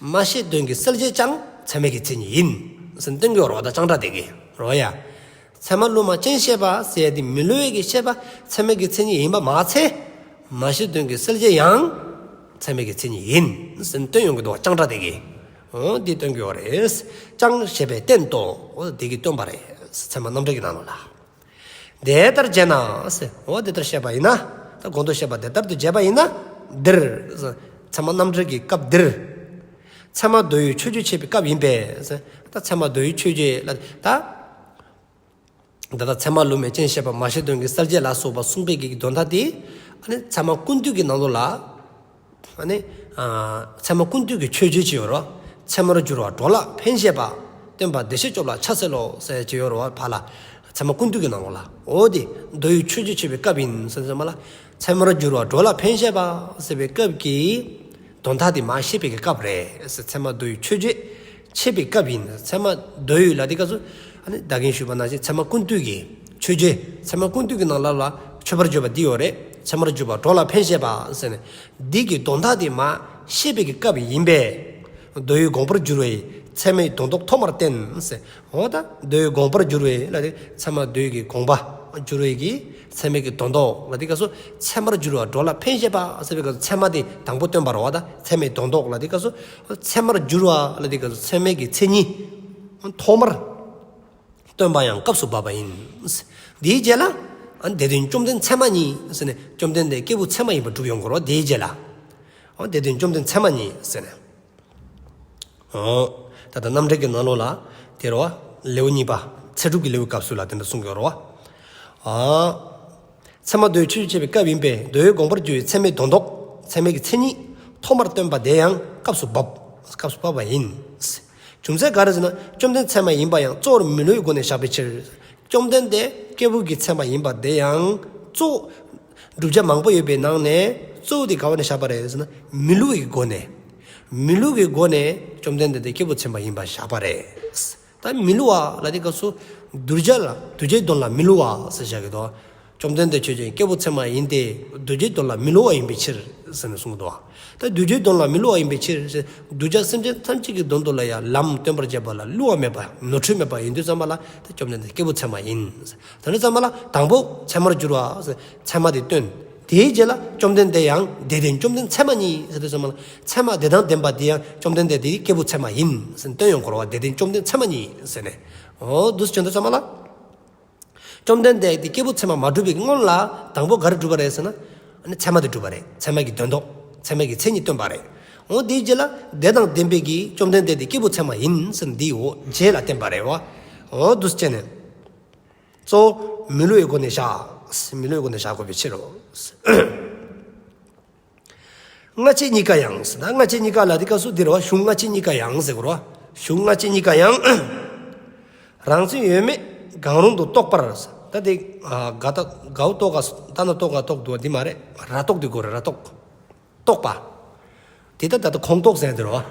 མ་ཤེས་དོན་གྱི་གསལ་བྱེད་ཀྱང་ཚད་མ་གི་མཚན་ཉིད་ཡིན་ཟེར་སྟོན་གྱི་ཡོད་རེད་བ། ད་ཀྱང་སྒྲ་དེ་གི་རེད་བ་ཡ། ཚད་མ་ལུང་མ་རྐྱེན་བཤད་པ་ཟེར་ཡ་དེ་མི་སླུ་བའི་གི་བཤད་པ་ཚད་མ་གི་མཚན་ཉིད་ཡིན་པ་མ་ཚད། མ་ཤེས་དོན་གྱི་གསལ་བྱེད་ཡང་ཚད་མ་གི་མཚན་ཉིད་ཡིན་ཟེར་སྟོན་ཡོང་གི་འདུག་བ། ཀྱང་སྒྲ་དེ་གི། འོ་འདི་སྟོན་གྱི་ཡོད་རེད། ཀྱང་ཞེས་པས་བསྟན་ཏོ། འོ་དེ་གི་སྟོན་པ་རེད། ཚད་མ་རྣམ་འགྲེལ་གྱི་ནང་ལོགས་ལ། དེ་ལྟར་བྱས་ན་ཟེར། འོ་དེ་ལྟར་བཤད་པ་ཡིན་ན། ད་གོང་དུ་བཤད་པ་དེ་ལྟར་དུ་བྱས་པ་ཡིན་ན། འདིར་ཟེར། ཚད་མ་རྣམ་འགྲེལ་གྱི་སྐབས་འདིར། ཚད་མ་མདོ་ཡི་མཆོད་བརྗོད་བྱེད་པའི་སྐབས་ཡིན་པས་ཟེར། ད་ཚད་མ་མདོ་ཡི་མཆོད་བརྗོད་ལ་ད། ད་ལྟ་ཚད་མ་ལུང་མའི་རྐྱེན་བཤད་པ། མ་ཤེས་དོན་གྱི་གསལ་བྱེད་ལ་སོགས་པ་གསུངས་པའི་གི་དོན་དག་དེ། ཨ་ནི་ཚད་མ་ཀུན་བཏུས་ཀྱི་ནང་ལོགས་ལ། ཨ་ནི། ཨ། ཚད་མ་ཀུན་བཏུས་ཀྱི་མཆོད་བརྗོད་ཅིག་ཡོད་རེད། ཚད་མར་གྱུར་པ་འགྲོ་ལ་ཕན་བཞེད་པ། སྟོན་པ་བདེ་གཤེགས་སྐྱོབ་ལ་ཕྱག་འཚལ་ལོ་ཟེར་ཅིག་ཡོད་རེད་བ། ཕར་ལ། ཚད་མ་ཀུན་བཏུས་ཀྱི་ནང་ལོགས་ལ། འོ་དེ་མདོ་ཡི་མཆོད་བརྗོད་བྱེད་པའི་སྐབས་ཡིན་ཟེར་ཙམ་པ་ལ། ཚད་མར་གྱུར་པ་འགྲོ་ལ་ཕན་བཞེད་པ་ཟེར་བའི་སྐབས་ཀྱི་དོན་དག་དེ་མར་བཤད་པའི་གི་སྐབས་རེད། ཚད་མ་མདོ་ཡི་མཆོད་བརྗོད་བྱེད་པའི་སྐབས་ཡིན། ཚད་མ་མདོ་ཡི་ལ་དེ་སྐབས་སུ། ཨ་ནི་ད་གིན་ཞུས་པ་ནང་བཞིན་ཚད་མ་ཀུན་བཏུས་ཀྱི་མཆོད་བརྗོད། ཚད་མ་ཀུན་བཏུས་ཀྱི་ནང་ལ་ལ་མཆོད་པར་བརྗོད་པ་འདི་ཡོད་རེད། ཚད་མར་གྱུར་པ་འགྲོ་ལ་ཕན་བཞེད་པ་ཟེར་ནས། འདི་གི་དོན་དག་དེ་མར་བཤད་པའི་གི་སྐབས་ཡིན་པས། མདོ་ཡི་དགོངས་པར་འགྱུར་བའི་ཚད་མའི་དོན་ལྡོག་ཐོག་མར་བསྟན་ཟེར། འོ་ད་མདོ་ཡི་དགོངས་པར་འགྱུར་བའི་ལ་དེ་ཚད་མ་མདོ་ཡི་གི་དགོངས་པ་འགྱུར་བའི་གི་ཚད་མའི་གི་དོན་ལྡོག་ལ་དེ་སྐབས་སུ། ཚད་མར་གྱུར་པ་འགྲོ་ལ་ཕན་བཞེད་པ་ཟེར་བའི་སྐབས་སུ་ཚད་མ་དེ་དང་པོ་སྟོན་པ་རེད་བ། ད་ཚད་མའི་དོན་ལྡོག་ལ་དེ་སྐབས་སུ། ཚད་མར་གྱུར་པ་ལ་དེ་སྐབས་སུ་ཚད་མའི་གི་མཚན་ཉིད་ཐོག་མར་སྟོན་པ་ཡང་སྐབས་སུ་བབ་པ་ཡིན། དེའི་རྗེས་ལ། ཨ། དེ་དོན་བཅོམ་ལྡན་ཚད་མ་ཉིད་ཟེར་ནས་བཅོམ་ལྡན་འདས་སྐྱེས་བུ་ཚད་མ་ཡིན་པ་སྒྲུབ་ཡོང་དགོས་རེད་བ། དེའི་རྗེས་ལ། འོ་དེ་དོན་བཅོམ་ལྡན་ཚད་མ་ཉིད་ཟེར་ནས། འོ། ད་ལྟ་རྣམ་འགྲེལ་གྱི་ནང་ལོགས་ལ་དེ་རེད་བ། ལེའུ་གཉིས་པ། ཚེ་སྒྲུབ་ཀྱི་ལེའུའི་སྐབས་སུ་ལ་དེ་འདྲ་གསུངས་ཡོད་རེད་བ། ཨ། ཚད་མ་མདོ་ཡི་མཆོད་བརྗོད་བྱེད་པའི་སྐབས་ཡིན་པས། མདོ་ཡི་དགོངས་པར་འགྱུར་བའི་ཚད་མའི་དོན་ལྡོག་ཚད་མའི་གི་མཚན་ཉིད་ཐོག་མར་སྟོན་པ་དེ་ཡང་སྐབས་སུ་བབ། སྐབས་སུ་བབ་པ་ཡིན། རྒྱུ་མཚན་ག་རེ་ཟེར་ན། བཅོམ་ལྡན་ཚད་མ་ཡིན་པ་ཡང་གཙོ་བོར་མི་སླུ་བའི་སྒོ་ནས་བཞག་པའི་ཕྱིར། བཅོམ་ལྡན་འདས་སྐྱེས་བུ་གི་ཚད་མ་ཡིན་པ་དེ་ཡང་གཙོ། བསྒྲུབ་བྱ་མང་པོ་ཡོད་པའི་ནང་ནས་གཙོ་བོ་དེ་ག་བ་ནས་བཞག་པ་རེད་ཟེར་ན། མི་སླུ་བའི་སྒོ་ནས། མི་སླུ་བའི་སྒོ་ནས་བཅོམ་ལྡན་འདས་དེ་སྐྱེས་བུ་ཚད་མ་ཡིན་པ་བཞག་པ་རེད། ད་མི་སླུ་བ་ལ་དེ་སྐབས་སུ་གདུལ་བྱ་ལ་གདུལ་བྱའི་དོན་ལ་མི་སླུ་བ་ཟེར་བཞག་གི་འདུག་བཅོམ་ལྡན་འདས་ཆོས་ཅན། སྐྱེས་བུ་ཚད་མ་ཡིན་ཏེ། གདུལ་བྱའི་དོན་ལ་མི་སླུ་བ་ཡིན་པའི་ཕྱིར་ཟེར་ནས་གསུངས་འདུག་ད་གདུལ་བྱའི་དོན་ལ་མི་སླུ་བ་ཡིན་པའི་ཕྱིར་ཟེར། གདུལ་བྱ་སེམས་ཅན་ཐམས་ཅད་ཀྱི་དོན་དུ་ལ་ཡང་ལམ་སྟོན་པར་བྱེད་པ་ལ་བསླུ་བ་མེད་པ། ནོར་འཁྲུལ་མེད་པ་ཡིན་དུས་ཙམ་པ་ལ་ད་བཅོམ་ལྡན་འདས་སྐྱེས་བུ་ཚད་མ་ཡིན། དེ་ནས་ཙམ་པ་ལ་དང་པོ་ཚད་མར་གྱུར་པ་ཟེར། ཚད་མ་དེ་སྟོན། དེའི་རྗེས་ལ་བཅོམ་ལྡན་འདས་ཡང་དེ་དོན་བཅོམ་ལྡན་ཚད་མ་ཉིད་ཟེར་དུས་ཙམ་པ་ལ། ཚད་མ་དེ་དང་ལྡན་པ་དེ་ཡང་བཅོམ་ལྡན་འདས་དེ་སྐྱེས་བུ་ཚད་མ་ཡིན་ཟེར་སྟོན་ཡོང་དགོས་རེད་བ། དེ་དོན་བཅོམ་ལྡན་ཚད་མ་ཉིད་ཟེར་ནས། འོ་འདུག་སེ་བྱེད་དུས་ཙམ་པ་ལ། བཅོམ་ལྡན་འདས་དེ་སྐྱེས་བུ་ཚད་མ་མ་གྲུབ་པའི་སྔོན་ལ་དང་པོ་ག་རེ་གྲུབ་པ་རེད་ཟེར་ན། ཨ་ནི་ཚད་མ་དེ་གྲུབ་པ་རེད། ཚད་མ་གི་དོན་ལྡོག་ཚད་མ་གི་མཚན་ཉིད་སྟོན་པ་རེད། འོ་དེའི་རྗེས་ལ་དེ་དང་ལྡན་པའི་གི་བཅོམ་ལྡན་འདས་དེ་སྐྱེས་བུ་ཚད་མ་ཡིན་ཟེར་འདི་འོ་རྗེས་ལ་བསྟན་པ་རེད་བ། འོ་འདུག་སེ་བྱས་ནས། གཙོ་བོ་མི་སླུ་བའི་སྒོ་ནས་བཞག་མི་སླུ་བའི་སྒོ་ནས་བཞག་དགོས་པའི་ཕྱིར་རོ། སྔ་ཕྱི་གཉིས་ཀ་ཡང་ཟེར་ན། སྔ་ཕྱི་གཉིས་ཀ་ལ་དེ་སྐབས་སུ་འདིར་བ། གཞུང་སྔ་ཕྱི་གཉིས་ཀ་ཡང་ཟེར་དགོས་རེད་བ། གཞུང་སྔ་ཕྱི་གཉིས་ཀ་ཡང་། རང་མཚན་ཡོད་མེད་གང་རུང་དུ་རྟོགས་པར། ད་དེ་ག་ད་གའུ་ཏོ་ག་ད་ན་ཏོ་ག་རྟོགས་འདུག་བ་འདི་མ་རེད། ར་རྟོགས་དེ་དགོས་རེད། ར་རྟོགས། རྟོགས་པ། དེ་ད་ད་ལྟ་ཁོང་རྟོགས་ཟེར་དེ་རེད་བ།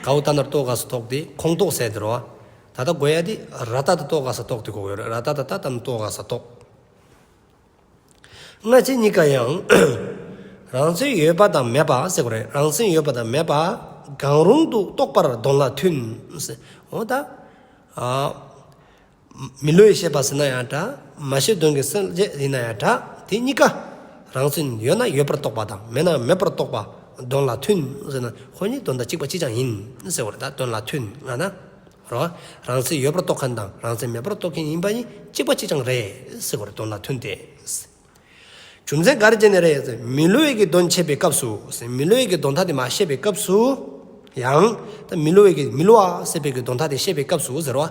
གའུ་ད་ན་ཏོ་ག་སུ་རྟོགས་དེ་ཁོང་རྟོགས་ཟེར་དེ་རེད་བ། ད་ལྟ་དགོས་ཡ་དེ་ར་ད་ད་ཏོ་ག་ས་རྟོགས་དེ་དགོས་ཡོད་རེད། ར་ད་ད་ད་ད་ན་ཏོ་ག་ས་རྟོགས། སྔ་ཕྱི་གཉིས་ཀ་ཡང་། རང་མཚན་ཡོད་པ་དང་མེད་པ་ཟེར་དགོས་རེད། རང་མཚན་ཡོད་པ་དང་མེད་པ། གང་རུང་དུ་རྟོགས་པར་དོན་ལ་མཐུན། འོ་ད། ཨ། མི་སླུ་བའི་བཤད་པ་ཟེར་ན་ཡང་འདྲ། མ་ཤེས་དོན་གྱི་གསལ་བྱེད་ཡིན་ན་ཡང་འདྲ། དེ་གཉིས་ཀ་རང་མཚན་ཡོད་ན་ཡོད་པར་རྟོགས་པ་དང་མེད་ན་མེད་པར་རྟོགས་པ་དོན་ལ་མཐུན་ཟེར་ན། ཁོ་གཉིས་དོན་དག་གཅིག་པ་གཅིག་རྐྱང་ཡིན་ཟེར་བ་རེད། ད་དོན་ལ་མཐུན་ང་ན་རོ། རང་མཚན་ཡོད་པར་རྟོགས་མཁན་དང་རང་མཚན་མེད་པར་རྟོགས་མཁན་ཡིན་པ་གཉིས་གཅིག་པ་གཅིག་རྐྱང་རེད་ཟེར་བ་རེད། དོན་ལ་མཐུན་ཏེ། རྒྱུ་མཚན་ག་རེ་བྱས་ནས་རེད་ཟེར། མི་སླུ་བའི་གི་དོན་འཆད་པའི་སྐབས་སུ་ཟེར། མི་སླུ་བའི་གི་དོན་དག་དེ་མར་བཤད་པའི་སྐབས་སུ་ཡང་། ད་མི་སླུ་བའི་གི་མི་སླུ་བ་ཟེར་བའི་གི་དོན་དག་དེ་བཤད་པའི་སྐབས་སུ་ཟེར་བ།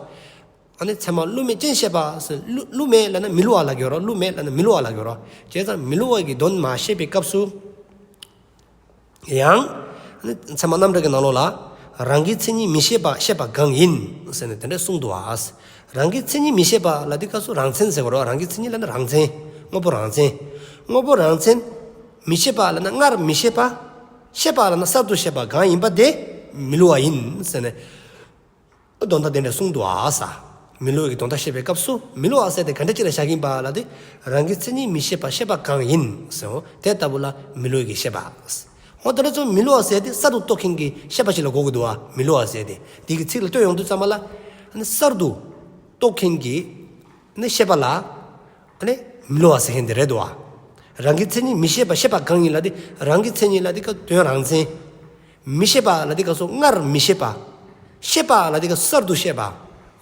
ཨ་ནི་ཚད་མ་ལུང་མའི་རྐྱེན་བཤད་པ་ཟེར། ལུང་ལུང་མ་ལབ་ན་མི་སླུ་བ་ལབ་ཀྱི་ཡོད་རེད། ལུང་མ་ལབ་ན་མི་སླུ་བ་ལབ་ཀྱི་ཡོད་རེད། བྱས་ཙང་མི་སླུ་བ་གི་དོན་མར་བཤད་པའི་སྐབས་སུ་ཡང་། ཨ་ནི་ཚད་མ་རྣམ་འགྲེལ་གྱི་ནང་ལོགས་ལ། རང་གི་མཚན་ཉིད་མི་ཤེས་པ་ཤེས་པ་གང་ཡིན་ཟེར་ནས་དེ་འདྲ་གསུངས་འདུག་ཨ། རང་གི་མཚན་ཉིད་མི་ཤེས་པ་ལ་དེ་སྐབས་སུ་རང་མཚན་ཟེར་གོ་རོགས། རང་གི་མཚན་ཉིད་ལ་ནི་རང་མཚན། དངོས་པོ་རང་མཚན། དངོས་པོ་རང་མཚན་མི་ཤེས་པ་ལ་ནི་སྔར་མི་ཤེས་པ། ཤེས་པ་ལ་ནི་གསར་དུ་ཤེས་པ་གང་ཡིན་པ་དེ་མི་བསླུ་བ་ཡིན་ཟེར་ནས། དོན་དག་དེ་འདྲ་གསུངས་འདུག་ཨ་ས། མི་བསླུ་བའི་དོན་དག་བཤད་པའི་སྐབས་སུ་མི་བསླུ་བ་ཟེར་དེ་ག་འདྲ་ཅིག་ལ་བཞག་གིན་པ་ལ་དེ། རང་གི་མཚན་ཉིད་མི་ཤེས་པ་ཤེས་པ་གང་ཡིན་ཟེར་འོ་དེ་ལྟ་བུ་ལ་མི་བསླུ་བའི་ཤེས་པ། འོ་དེ་འདྲ་ཚོ་མི་བསླུ་བ་ཟེར་དེ་གསར་དུ་རྟོགས་མཁན་གྱི་ཤེས་པ་ཞིག་ལ་གོ་དགོས་འདུག་ཨ། མི་བསླུ་བ་ཟེར་དེ་དེ་གི་ཚིག་ལ་ལྟོས་ཡོང་དུས་ཙམ་པ་ལ། གསར་དུ་རྟོགས་མཁན་གྱི་ནི་ཤེས་པ་ལ། ཨ་ནི་མི་བསླུ་བ་ཟེར་མཁན་དེ་རེད་དོ། རང་གི་མཚན་ཉིད་མི་ཤེས་པ་ཤེས་པ་གང་ཡིན་ལ་དེ། རང་གི་མཚན་ཉིད་ལ་དེ་ཀ་དོན་རང་མཚན། མི་ཤེས་པ་ལ་དེ་ཀ་སོ་སྔར་མི་ཤེས་པ། ཤེས་པ་ལ་དེ་ཀ་གསར་དུ་ཤེས་པ།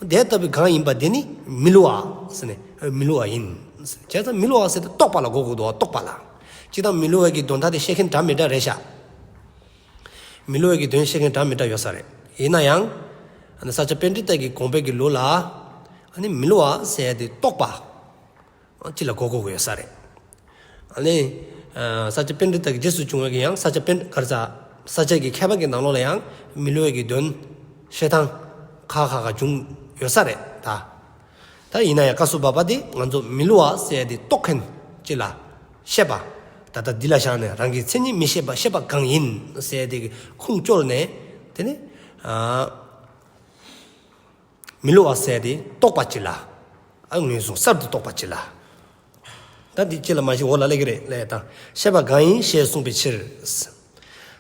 དེ་ལྟ་བུའི་གང་ཡིན་པ་དེ་ནི་མི་བསླུ་བ་ཟེར་ནས་མི་བསླུ་བ་ཡིན། བྱས་ཙང་མི་བསླུ་བ་ཟེར་དེ་རྟོག་པ་ལ་གོ་དགོས་འདུག་བ། རྟོག་པ་ལ། ཅི་ལྟར་མི་བསླུ་བའི་གི་དོན་དག་དེ་ཤེས་མཁན་འདྲ་མི་འདྲ་རེད་ཤག་མི་བསླུ་བའི་གི་དོན་ཤེས་མཁན་འདྲ་མི་འདྲ་ཡོད་ས་རེད། ཡིན་ན་ཡང་། ས་སྐྱ་པཎྜི་ཏ་གི་དགོངས་པའི་གི་ལུགས་ལ། མི་བསླུ་བ་ཟེར་དེ་རྟོག་པ། ཅི་ལ་གོ་དགོས་ཀྱི་ཡོད་ས་རེད། ཨ་ནི། ས་སྐྱ་པཎྜི་ཏ་གི་རྗེས་སུ་བྱུང་བའི་གི་ཡང་ས་སྐྱ་པཎྜི་གར་ས། ས་སྐྱ་གི་མཁས་པ་གི་ནང་ལོགས་ལ་ཡང་མི་བསླུ་བའི་གི་དོན་བཤད་སྟངས་ཁ་ཁ་ཁ་བྱུང་ཡོད་ས་རེད་ད། ད་ཡིན་ན་ཡང་སྐབས་སུ་བབ་པ་དེ་ང་ཚོ་མི་བསླུ་བ་ཟེར་དེ་རྟོག་མཁན་ཅི་ལ་ཤེས་པ། ད་ལྟ་འདི་ལ་བཞག་ནས་རང་གི་མཚན་ཉིད་མི་ཤེས་པ་ཤེས་པ་གང་ཡིན་ཟེར་དེ་གི་ཁུངས་བཅོལ་ནས་དེ་ནི། མི་བསླུ་བ་ཟེར་དེ་རྟོག་པ་ཅི་ལ། ཨ་ངོས་བཟུང་གསར་དུ་རྟོག་པ་ཅི་ལ། ད་འདི་ཅི་ལ་མ་ཤེས་འོ་ལ་ལེགས་རེད་ལས་དང་ཤེས་པ་གང་ཡིན་ཞེས་གསུངས་པའི་ཕྱིར།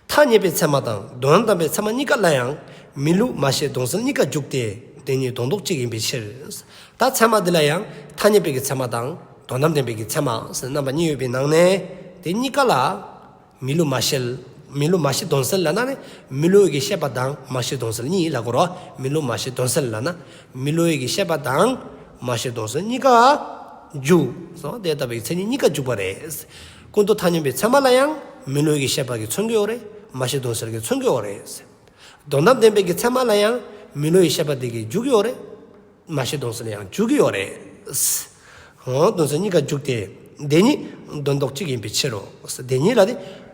ཐ་སྙད་པའི་ཚད་མ་དང་དོན་དམ་པའི་ཚད་མ་གཉིས་ཀ་ལ་ཡང་མི་བསླུ་མ་ཤེས་དོན་གསལ་གཉིས་ཀ་འཇུག་སྟེ་དེ་གཉིས་དོན་ལྡོག་གཅིག་ཡིན་པའི་ཕྱིར། ད་ཚད་མ་འདི་ལ་ཡང་ཐ་སྙད་པའི་གི་ཚད་མ་དང་དོན་དམ་བདེན་པའི་གི་ཚད་མ་ཟེར་རྣམ་པ་གཉིས་ཡོད་པའི་ནང་ནས་དེ་གཉིས་ཀ་ལ། མི་བསླུ་མ་ཤེས། མི་བསླུ་མ་ཤེས་དོན་གསལ་ལབ་ན་ནི་མི་བསླུ་བའི་གི་ཤེས་པ་དང་མ་ཤེས་དོན་གསལ་གཉིས་ལབ་དགོས་རོ། མི་བསླུ་མ་ཤེས་དོན་གསལ་ལབ་ན་མི་བསླུ་བའི་གི་ཤེས་པ་དང་མ་ཤེས་དོན་གསལ་གཉིས་ཀ་འཇུག་སོ། དེ་ལྟ་བུའི་མཚན་ཉིད་གཉིས་ཀ་འཇུག་པ་རེད། ཀུན་ཏུ་ཐ་སྙད་པའི་ཚད་མ་ལ་ཡང་མི་བསླུ་བའི་གི་ཤེས་པ་གིས་མཚོན་གྱི་ཡོད་རེད། མ་ཤེས་དོན་གསལ་གྱིས་མཚོན་གྱི་ཡོད་རེད། དོན་དམ་བདེན་པའི་གི་ཚད་མ་ལ་ཡང་མི་བསླུ་བའི་ཤེས་པ་དེ་གིས་འཇུག་གི་ཡོད་རེད། མ་ཤེས་དོན་གསལ་ཡང་འཇུག་གི་ཡོད་རེད། འོ་དོན་གསལ་གཉིས་ཀ་འཇུག་སྟེ། དེ་གཉིས་དོན་ལྡོག་གཅིག་ཡིན་པའི་ཕྱིར་རོ། དེ་གཉིས་ལ་དེ་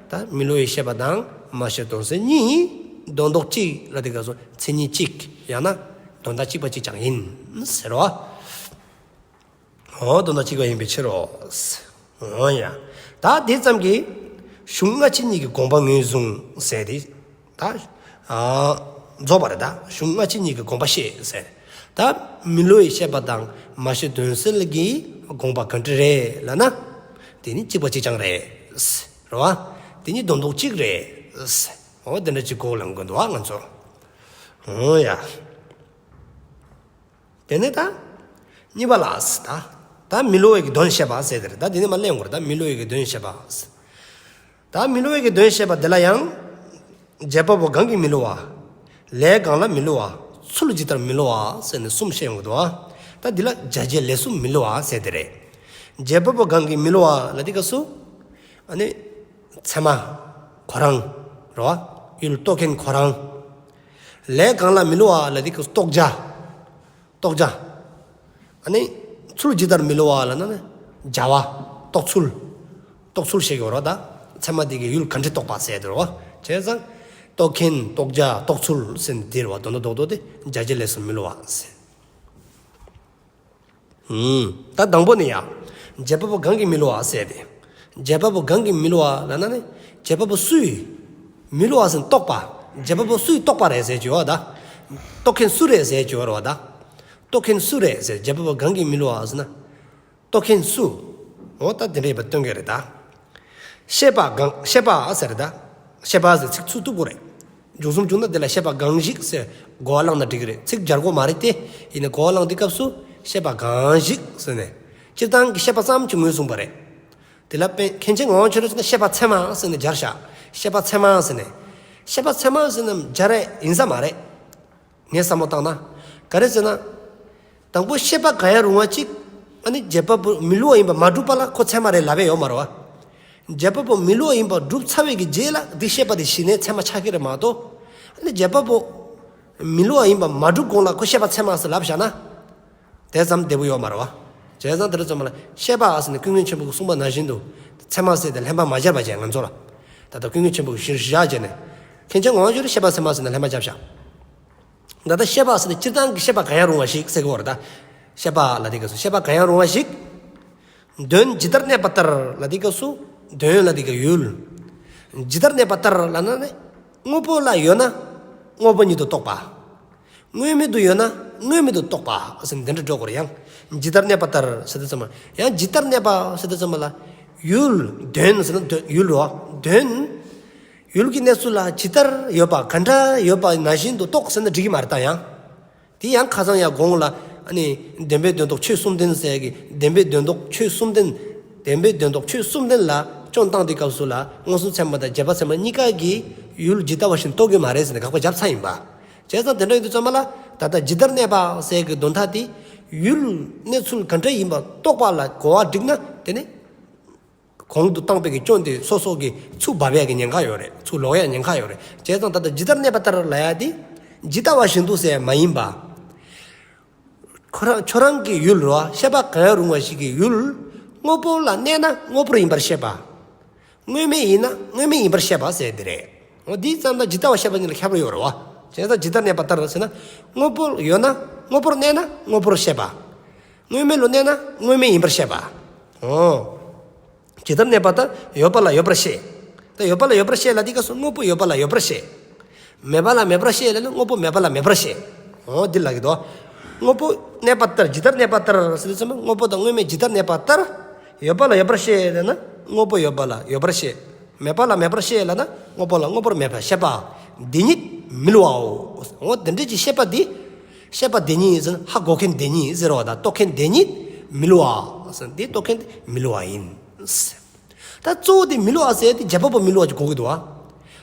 ད་མི་བསླུ་བའི་ཤེས་པ་དང་མ་ཤེས་དོན་གསལ་གཉིས་དོན་ལྡོག་གཅིག་ལ་དེ་ག་སོ་མཚན་ཉིད་གཅིག་ཡང་ན་དོན་དག་གཅིག་པ་གཅིག་ཀྱང་ཡིན་ཟེར་རོ། འོ་དོན་དག་གཅིག་པ་ཡིན་པའི་ཕྱིར་རོ། འོ་ཡ། ད་དེ་ཙམ་གྱིས་གཞུང་སྔ་ཕྱི་གཉིས་ཀྱི་དགོངས་པ་ངོས་བཟུང་ཟེར་ཏེ། ད། རྫོགས་པ་རེད་ད། གཞུང་སྔ་ཕྱི་གཉིས་ཀྱི་དགོངས་པ་བཤད་ཟེར། ད་མི་བསླུ་བའི་ཤེས་པ་དང་མ་ཤེས་དོན་གསལ་གྱི་དགོངས་པ་ག་འདྲ་རེད་ལབ་ན། དེ་ནི་གཅིག་པ་གཅིག་རྐྱང་རེད། རེད་བ། དེ་ནི་དོན་ལྡོག་གཅིག་རེད། འོ་དེ་འདྲ་གཅིག་གོ་ལེན་དགོས་འདུག་བ་ང་ཚོ། འོ་ཡ། དེ་ནས་ད། གཉིས་པ་ལ་ཟེར་ད། ད་མི་བསླུ་བའི་གི་དོན་བཤད་པ་ཟེར་དེ་རེད་ད་དེ་ནས་མ་གླེང་དགོས་རེད་ད་མི་བསླུ་བའི་གི་དོན་བཤད་པ། ད་མི་བསླུ་བའི་གི་དོན་བཤད་པ་དེ་ལ་ཡང་། བྱེད་པ་པོ་གང་གིས་མི་བསླུ་བ། ལས་གང་ལ་མི་བསླུ་བ། ཚུལ་ཇི་ལྟར་མི་བསླུ་བ་ཟེར་ནས་གསུམ་བཤད་ཡོང་གི་འདུག་བ། ད་འདི་ལ་བྱ་བྱེད་ལས་གསུམ་མི་བསླུ་བ་ཟེར་དེ་རེད། བྱེད་པ་པོ་གང་གིས་མི་བསླུ་བ་ལ་དེ་སྐབས་སུ། ཨ་ནི། ཚད་མ། ཁོ་རང་། རེད་བ། ཡུལ་རྟོགས་མཁན་ཁོ་རང་། ལས་གང་ལ་མི་བསླུ་བ་ལ་དེ་སྐབས་སུ་རྟོགས་བྱ། རྟོགས་བྱ། ཨ་ནི། ཚུལ་ཇི་ལྟར་མི་བསླུ་བ་ལབ་ན་ནི། བྱ་བ། རྟོགས་ཚུལ། རྟོགས་ཚུལ་ཞིག་ཡོད་རེད་ད། ཚད་མ་དེ་གི་ཡུལ་ག་འདྲ་རྟོགས་པ་ཟེར་དེ་རེད་བ། བྱས་ཙང་། རྟོགས་མཁན་རྟོགས་བྱ་རྟོགས་ཚུལ་ཟེར་ནས་འདིར་བ་དོན་དག་རྡོག་རྡོག་དེ་བྱ་བྱེད་ལས་སུ་མི་བསླུ་བ་ཟེར། ད་དང་པོ་ནི་ཡ། བྱེད་པ་པོ་གང་གིས་མི་བསླུ་བ་ཟེར་ཏེ། བྱེད་པ་པོ་གང་གིས་མི་བསླུ་བ་ལབ་ན་ནི། བྱེད་པ་པོ་སུས། མི་བསླུ་བ་ཟེར་རྟོགས་པ། བྱེད་པ་པོ་སུས་རྟོགས་པ་རེད་ཟེར་གྱི་ཡོད་ད། རྟོགས་མཁན་སུ་རེད་ཟེར་གྱི་ཡོད་རེད་བ་ད། རྟོགས་མཁན་སུ་རེད་ཟེར་བྱེད་པ་པོ་གང་གིས་མི་བསླུ་བ་ཟེར་ན། རྟོགས་མཁན་སུ། འོ་ད་དེ་འདྲ་ཡིན་པ་སྟོན་གྱི་རེད་ད། ཤེས་པ་གང་ཤེས་པ་ཟེར་ད། ཤེས་པ་ཟེར་ཚིག་ཚུར་གཏུག་དགོས་རེད། འཇུག་གསུམ་བྱུང་ན་དེ་ལ་ཤེས་པ་གང་ཞིག་ཟེར་གོ་བ་བླངས་ན་འགྲིག་གི་རེད་ཚིག་སྦྱར་དགོས་མ་རེད་དེ། ཡིན་ན་གོ་བ་བླངས་དུས་སྐབས་སུ་ཤེས་པ་གང་ཞིག་ཟེར་ནས། སྤྱིར་བཏང་གི་ཤེས་པ་ཙམ་གྱིས་ངོས་བཟུང་བ་རེད། དེ་ལ་དཔེ་མཁན་ཆེན་ངག་དབང་ཆོས་གྲགས་ཟེར་ན་ཤེས་པ་ཚད་མ་ཟེར་ནས་སྦྱར་བཞག་ཤེས་པ་ཚད་མ་ཟེར་ནས། ཤེས་པ་ཚད་མ་ཟེར་ན་སྦྱར་ཡ་ཡིན་ས་མ་རེད། ངས་བསམ་བློ་བཏང་ན། ག་རེ་ཟེར་ན། དང་པོ་ཤེས་པ་གང་ཡང་རུང་བ་གཅིག་ཨ་ནི་བྱེད་པ་པོ་མི་བསླུ་བ་ཡིན་པ་མ་གྲུབ་པ་ལ་ཁོ་ཚད་མ་རེད་ལབ་ཡ་ཡོད་མ་རེད་བ། བྱེད་པ་པོ་མི་བསླུ་བ་ཡིན་པ་གྲུབ་ཚར་བའི་གི་རྗེས་ལ་འདི་ཤེས་པ་དེ་གཞི་ནས་ཚད་མ་ཆགས་ཀྱི་རེད་མ་གཏོགས། ཨ་ནི་བྱེད་པ་པོ། མི་བསླུ་བ་ཡིན་པ་མ་གྲུབ་གོང་ལ་ཁོ་ཤེས་པ་ཚད་མ་ཟེར་ལབ་བཞག་ན། དེ་ཙམ་བདེ་པོ་ཡོད་མ་རེད་བ། བྱས་ཙང་དེ་རེད་ཙམ་ལ་ཤེས་པ་ཟེར་ནས་ཀུན་མཁྱེན་ཆེན་པོ་གིས་གསུངས་པ་ནང་བཞིན་དུ། ཚད་མ་ཟེར་ཏེ་ལྷན་པ་མ་སྦྱར་བ་བྱས་ང་ཚོ་ལ། ད་ལྟ་ཀུན་མཁྱེན་ཆེན་པོ་གིས་གཞིར་བཞག་བྱས་ནས། མཁན་ཆེན་ངོ་བོ་ཤེས་རབ་ཤེས་པ་ཚད་མ་ཟེར་ན་ལྷན་པ་རྒྱབ་ཤག་ད་ལྟ་ཤེས་པ་ཟེར་ན་སྤྱིར་བཏང་གི་ཤེས་པ་གང་ཡང་རུང་བ་ཞིག་ཟེར་གི་ཡོད་རེད་ད། ཤེས་པ་ལ་དེ་ག་སོ་ཤེས་པ་གང་ཡང་རུང་བ་ཞིག་དོན་ཇི་ལྟར་གནས་པ་ལྟར་ལ་དེ་ག་སོ། དོན་ལ་དེ་ག་ཡུལ། ཇི་ལྟར་གནས་པ་ལྟར་ལ་ན་ནི། དངོས་པོ་ལ་ཡོད་ན་དངོས་པོ་ཉིད་དུ་རྟོགས་པ། དངོས་མེད་དུ་ཡོད་ན་དངོས་མེད་དུ་རྟོགས་པ་ཟེར་ནས་འདི་འདྲ་འགྲོ་དགོས་རེད་ཡང་། ཇི་ལྟར་གནས་པ་ལྟར་ཟེར་དུས་ཙམ་པ། ཡང་ཇི་ལྟར་གནས་པ་ཟེར་དུས་ཙམ་པ་ལ། ཡུལ། དོན་ཟེར་ན་དོན་ཡུལ་རོ། དོན། ཡུལ་གྱི་གནས་ཚུལ་ལ་ཇི་ལྟར་ཡོད་པ་ག་འདྲ་ཡོད་པ་ནང་བཞིན་དུ་རྟོགས་ཟེར་ན་འགྲིག་གི་མ་རེད་ད་ཡང་། དེ་ཡང་ཁ་སང་ཡང་གོང་ལ་ཨ་ནི་བདེན་པའི་དོན་རྟོགས་ཆོས་གསུམ་ལྡན་ཟེར་གི་བདེན་པའི་དོན་རྟོགས་ཆོས་གསུམ་ལྡན། བདེན་པའི་དོན་རྟོགས་ཆོས་གསུམ་ལྡན་ལ་སྐྱོན་བཏང་དུས་སྐབས་སུ་ལ་མངོན་སུམ་ཚད་མ་དང་རྗེས་དཔག་ཚད་མ་གཉིས་ཀ་གིས་ཡུལ་ཇི་ལྟ་བ་བཞིན་རྟོགས་ཀྱི་མ་རེད་ཟེར་ནས་དགག་པ་བརྒྱབ་ཚར་ཡིན་པ། བྱས་ཙང་དེ་འདྲ་ཡིན་དུས་ཙམ་པ་ལ་ད་ལྟ་ཇི་ལྟར་གནས་པ་ཟེར་གི་དོན་དག་དེ་ཡུལ་གནས་ཚུལ་ག་འདྲ་ཡིན་པ་རྟོགས་པ་ལ་གོ་བ་འགྲིག་ན་དེ་ནི། གོང་དུ་བཏང་པའི་གི་སྐྱོན་དེ་སོ་སོ་གི་ཚུར་འབབ་ཡག་གི་ཉེན་ཁ་ཡོད་རེད། ཚུར་ལོག་ཡག་ཉེན་ཁ་ཡོད་རེད། བྱས་ཙང་ད་ལྟ་ཇི་ལྟར་གནས་པ་ལྟར་ལབ་ཡག་དེ་ཇི་ལྟ་བ་བཞིན་དུ་ཟེར་ཡག་མ་ཡིན་པ། ཁོ་རང་ཁྱོད་རང་གི་ཡུལ་རོ། ཤེས་པ་གང་ཡང་རུང་བ་ཞིག་གི་ཡུལ་དངོས་པོ་ལ་གནས་ན་དངོས་པོར་ཡིན་པར་ཤེས་པ། དངོས་མེད་ཡིན་ན་དངོས་མེད་ཡིན་པར་ཤེས་པ་ཟེར་དེ་རེད། འོ་འདི་ཙམ་ད་ཇི་ལྟ་བ་ཤེས་པ་གཉིས་ལ་ཁྱད་པར་ཡོད་རེད་བ། བྱས་ཙང་ཇི་ལྟར་གནས་པ་ལྟར་ཟེར་ན། དངོས་པོ་ཡོད་ན་དངོས་པོར་གནས་ན་དངོས་པོར་ཤེས་པ། དངོས་མེད་ལ་གནས་ན་དངོས་མེད་ཡིན་པར་ཤེས་པ། འོ། ཇི་ལྟར་གནས་པ་ལྟར་ཡོད་པ་ལ་ཡོད་པར་ཤེས། ད་ཡོད་པ་ལ་ཡོད་པར་ཤེས་ལ་འདི་སྐབས་སུ་དངོས་པོ་ཡོད་པ་ལ་ཡོད་པར་ཤེས། མེད་པ་ལ་མེད་པར་ཤེས་ལ་ནི་དངོས་པོ་མེད་པ་ལ་མེད་པར་ཤེས། འོ་འདི་ལ་གི་དོ། དངོས་པོ་གནས་པ་ལྟར་ཇི་ལྟར་གནས་པ་ལྟར་ཟེར་དུས་ཙམ་དངོས་པོ་དང་དངོས་མེད་ཇི་ལྟར་གནས་པ་ལྟར། ཡོད་པ་ལ་ཡོད་པར་ཤེས་ལ་ན་དངོས་པོ་ཡོད་པ་ལ་ཡོད་པར་ཤེས། མེད་པ་ལ་མེད་པར་ཤེས་ལ་ན་དངོས་པོ་ལ་དངོས་པོར་མེད་པར་ཤེས་པ། འདི་ཉིད་མི་བསླུ་བའོ། འོ་དེ་འདྲ་ཅིག་ཤེས་པ་འདི། ཤེས་པ་འདི་ཉིད་ཟེར་ན་ཧ་གོ་མཁན་འདི་ཉིད་ཟེར་བ་དང་རྟོགས་མཁན་འདི་ཉིད་མི་བསླུ་བ་ཟེར་འདི་རྟོགས་མཁན་འདི་མི་བསླུ་བ་ཡིན། ད་གཙོ་བོ་དེ་མི་བསླུ་བ་ཟེར་དེ་རྗེས་དཔག་པ་མི་བསླུ་བ་ཅིག་གོ་གི་འདུག་བ།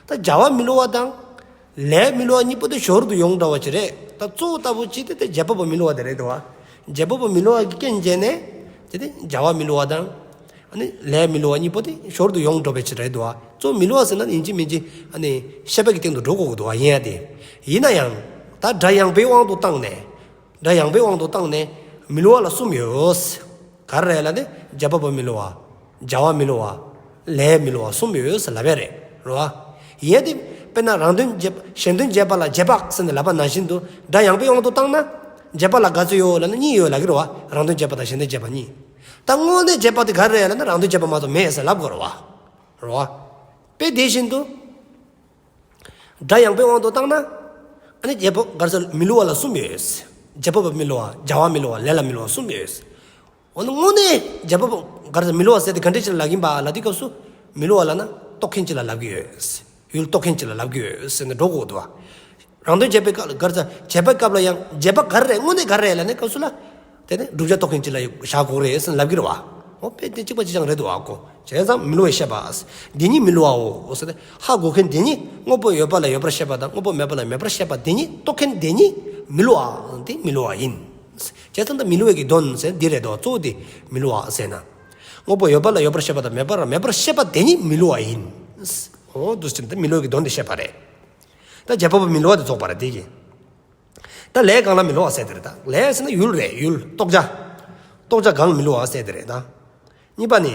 ད་བྱ་བ་མི་བསླུ་བ་དང་། ལས་མི་བསླུ་བ་གཉིས་པོ་དེ་ཞོར་དུ་ཡོང་འདྲ་བ་ཅིག་རེད། ད་གཙོ་བོ་ལྟ་བུ་ཅིག་དེ་དེ་རྗེས་དཔག་པ་མི་བསླུ་བ་དེ་རེད་འདུག་བ། རྗེས་དཔག་པ་མི་བསླུ་བ་གི་རྐྱེན་བྱས་ནས། དེ་དེ་བྱ་བ་མི་བསླུ་བ་དང་། ཨ་ནི་ལས་མི་བསླུ་བ་གཉིས་པོ་དེ་ཞོར་དུ་ཡོང་འགྲོ་བའི་ཕྱིར་རེད་འདུག་བ། གཙོ་བོ་མི་བསླུ་བ་ཟེར་ན་ཡིན་གཅིག་མིན་གཅིག་ཨ་ནི་ཤེས་པ་གི་སྟེང་དུ་འགྲོ་དགོས་ཀྱི་འདུག་བ་ཡིན་ཡ་དེ། ཡིན་ན་ཡང་། ད་སྒྲ་ཡངས་པའི་དབང་དུ་བཏང་ནས། སྒྲ་ཡངས་པའི་དབང་དུ་བཏང་ནས་མི་བསླུ་བ་ལ་གསུམ་ཡོད། ག་རེ་རེད་ལབ་ན་རྗེས་དཔག་པ་མི་བསླུ་བ། བྱ་བ་མི་བསླུ་བ། ལས་མི་བསླུ་བ་གསུམ་ཡོད་ཟེར་ལབ་པ་རེད། རེད་བ། ཡིན་ཏེ། དཔེར་ན་རང་དོན་རྗེས་གཞན་དོན་རྗེས་དཔག་ལ་རྗེས་དཔག་ཟེར་ནས་ལབ་པ་ནང་བཞིན་དུ་སྒྲ་ཡངས་པའི་དབང་དུ་བཏང་ན། རྗེས་དཔག་ལ་ག་ཚོད་ཡོད་ལབ་ན་གཉིས་ཡོད་ལབ་ཀྱི་རེད་བ། རང་དོན་རྗེས་དཔག་དང་གཞན་དོན་རྗེས་དཔག་གཉིས། ད་དངོས་གནས་རྗེས་དཔག་དེ་ག་རེ་རེད་ལབ་ན་རང་དོན་རྗེས་དཔག་མ་གཏོགས་མེད་ཟེར་ལབ་དགོས་རེད་བ། རེད་བ། དཔེ་དེ་བཞིན་དུ། སྒྲ་ཡངས་པའི་དབང་དུ་བཏང་ན། ཨ་ནི་རྗེས་དཔག་ག་རེ་ཟེར་མི་བསླུ་བ་ལ་གསུམ་ཡོད། རྗེས་དཔག་པ་མི་བསླུ་བ། བྱ་བ་མི་བསླུ་བ། ལས་ལ་མི་བསླུ་བ་གསུམ་ཡོད། འོ་ན་དངོས་གནས་རྗེས་དཔག་པ་ག་རེ་ཟེར་མི་བསླུ་བ་ཟེར་དེ་ག་འདྲ་ཅིག་ལ་ལབ་ཀྱིན་པ་ལབ་དུས་སྐབས་སུ། མི་བསླུ་བ་ལབ་ན་རྟོགས་མཁན་ཅིག་ལ་ལབ་ཀྱི་ཡོད། ཡུལ་རྟོགས་མཁན་ཅིག་ལ་ལབ་ཀྱི་ཡོད་ཟེར་ནས་འགྲོ་དགོས་འདུག་བ། རང་དོན་རྗེས་དཔག་སྐབས་ལ་ག་རེ་ཟེར་རྗེས་དཔག་སྐབས་ལ་ཡང་རྗེས་དཔག་ག་རེ་རེད་དངོས་གནས་ག་རེ་རེད་ལབ་ནས་སྐབས་སུ་ལ། དེ་ནི་བསྒྲུབ་བྱ་རྟོགས་མཁན་ཅིག་ལ་བཞག་དགོས་རེད་ཟེར་ལབ་ཀྱི་རེད་བ། འོ་དཔེ་དེ་གཅིག་པ་གཅིག་རྐྱང་རེད་འདུག་བ་ཀོ། བྱས་ཙང་མི་བསླུ་བའི་ཤེས་པ། འདི་ཉིད་མི་བསླུ་བའོ་ཟེར་ཏེ་ཧ་གོ་མཁན་དེ་ཉིད་དངོས་པོ་ཡོད་པ་ལ་ཡོད་པར་ཤེས་པ་དང་དངོས་པོ་མེད་པ་ལ་མེད་པར་ཤེས་པ་དེ་ཉིད་རྟོགས་མཁན་དེ་ཉིད་མི་བསླུ་བ་དེ་མི་བསླུ་བ་ཡིན། བྱས་ཙང་ད་མི་བསླུ་བའི་གི་དོན་ཟེར་འདི་རེད་དོ། གཙོ་བོ་དེ་མི་བསླུ་བ་ཟེར་ན། དངོས་པོ་ཡོད་པ་ལ་ཡོད་པར་ཤེས་པ་དང་མེད་པ་ལ་མེད་པར་ཤེས་པ་དེ་ཉིད་མི་བསླུ་བ་ཡིན། འོ་འདུག་ཟེར་ཏེ་མི་བསླུ་བའི་གི་དོན་དེ་བཤད་པ་རེད། ད་རྗེས་དཔག་པ་མི་བསླུ་བ་དེ་རྫོགས་པ་རེད་དེ་གི། ད་ལས་གང་ལ་མི་བསླུ་བ་ཟེར་དེ་རེད་ད། ལས་ཟེར་ན་ཡུལ་རེད་ཡུལ་རྟོགས་བྱ། རྟོགས་བྱ་གང་ལ་མི་བསླུ་བ་ཟེར་དེ་རེད་ད། གཉིས་པ་ནི།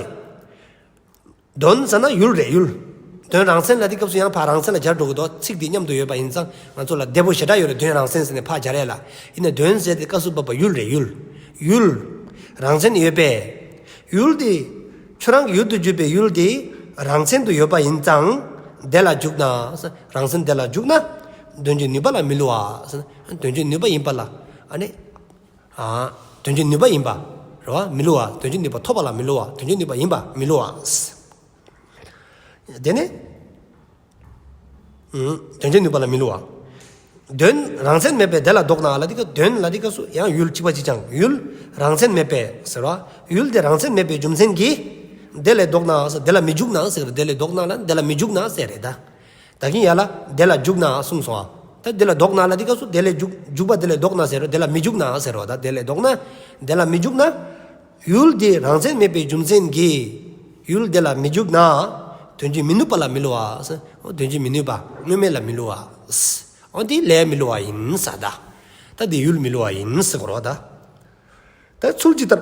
དོན་ཟེར་ན་ཡུལ་རེད་ཡུལ། དོན་རང་མཚན་ལ་དེ་སྐབས་སུ་ཡང་ཕར་རང་མཚན་ལ་སྦྱར་འགྲོ་གི་འདུག་ཚིག་དེ་མཉམ་དུ་ཡོད་པ་ཡིན་ཙང་ང་ཚོ་ལ་བདེ་པོ་ཞེ་དྲག་ཡོད་རེད། དོན་རང་མཚན་ཟེར་ནས་ཕར་སྦྱར་ཡས་ལ། ཡིན་ནའི་དོན་ཟེར་དེ་སྐབས་སུ་བབ་པ་ཡུལ་རེད་ཡུལ། ཡུལ། རང་མཚན་ཡོད་པས། ཡུལ་དེ། ཁྱོད་རང་གི་ཡུལ་དུ་གྱུར་པའི་ཡུལ་དེ་རང་མཚན་དུ་ཡོད་པ་ཡིན་ཙང་། དེ་ལ་འཇུག་ན། རང་མཚན་དེ་ལ་འཇུག་ན། དོན་གྱི་ནུས་པ་ལ་མི་བསླུ་བ། དོན་གྱི་ནུས་པ་ཡིན་པ་ལ། ཨ་ནི། ཨ། དོན་གྱི་ནུས་པ་ཡིན་པ། རེད་བ། མི་བསླུ་བ། དོན་གྱི་ནུས་པ་ཐོབ་པ་ལ་མི་བསླུ་བ། དོན་གྱི་ནུས་པ་ཡིན་པ་མི་བསླུ་བ། དེ་ནི། ཨུམ། དོན་གྱི་ནུས་པ་ལ་མི་བསླུ་བ། དོན་རང་མཚན་མེད་པས་དེ་ལ་ལྡོག་ན་ལ་དེ་ག་དོན་ལ་དེ་ག་སུ་ཡང་ཡུལ་གཅིག་པ་གཅིག་ཀྱང་ཡུལ་རང་མཚན་མེད་པས་ཟེར་བ། ཡུལ་དེ་རང་མཚན་མེད་པའི་རྒྱུ་མཚན་གྱིས། དེ་ལས་ལྡོག་ན་ཟེར་དེ་ལ་མི་འཇུག་ན་ཟེར་དེ་ལས་ལྡོག་ན་ལ་དེ་ལ་མི་འཇུག་ན་ཟེར་རེད་ད། ད་གིན་ཡ་ལ་དེ་ལ་འཇུག་ན་གསུངས་སོང་ཨ། ད་དེ་ལ་ལྡོག་ན་ལ་དེ་ག་སུ་དེ་ལས་འཇུག་འཇུག་པ་དེ་ལས་ལྡོག་ན་ཟེར་རོ། དེ་ལ་མི་འཇུག་ན་ཟེར་རོ། ད་དེ་ལས་ལྡོག་ན་དེ་ལ་མི་འཇུག་ན། ཡུལ་དེ་རང་མཚན་མེད་པའི་རྒྱུ་མཚན་གྱིས། ཡུལ་དེ་ལ་མི་འཇུག་ན། དོན་གྱི་མི་ནུས་པ་ལ་མི་བསླུ་བ། དོན་གྱི་མི་ནུས་པ་དངོས་མེད་ལ་མི་བསླུ་བ། འོ་དེ་ལས་མི་བསླུ་བ་ཡིན་ས་ད། ད་དེ་ཡུལ་མི་བསླུ་བ་ཡིན་ཟེར་གོ་རོ་ད། ད་ཚུལ་ཇི་ལྟར།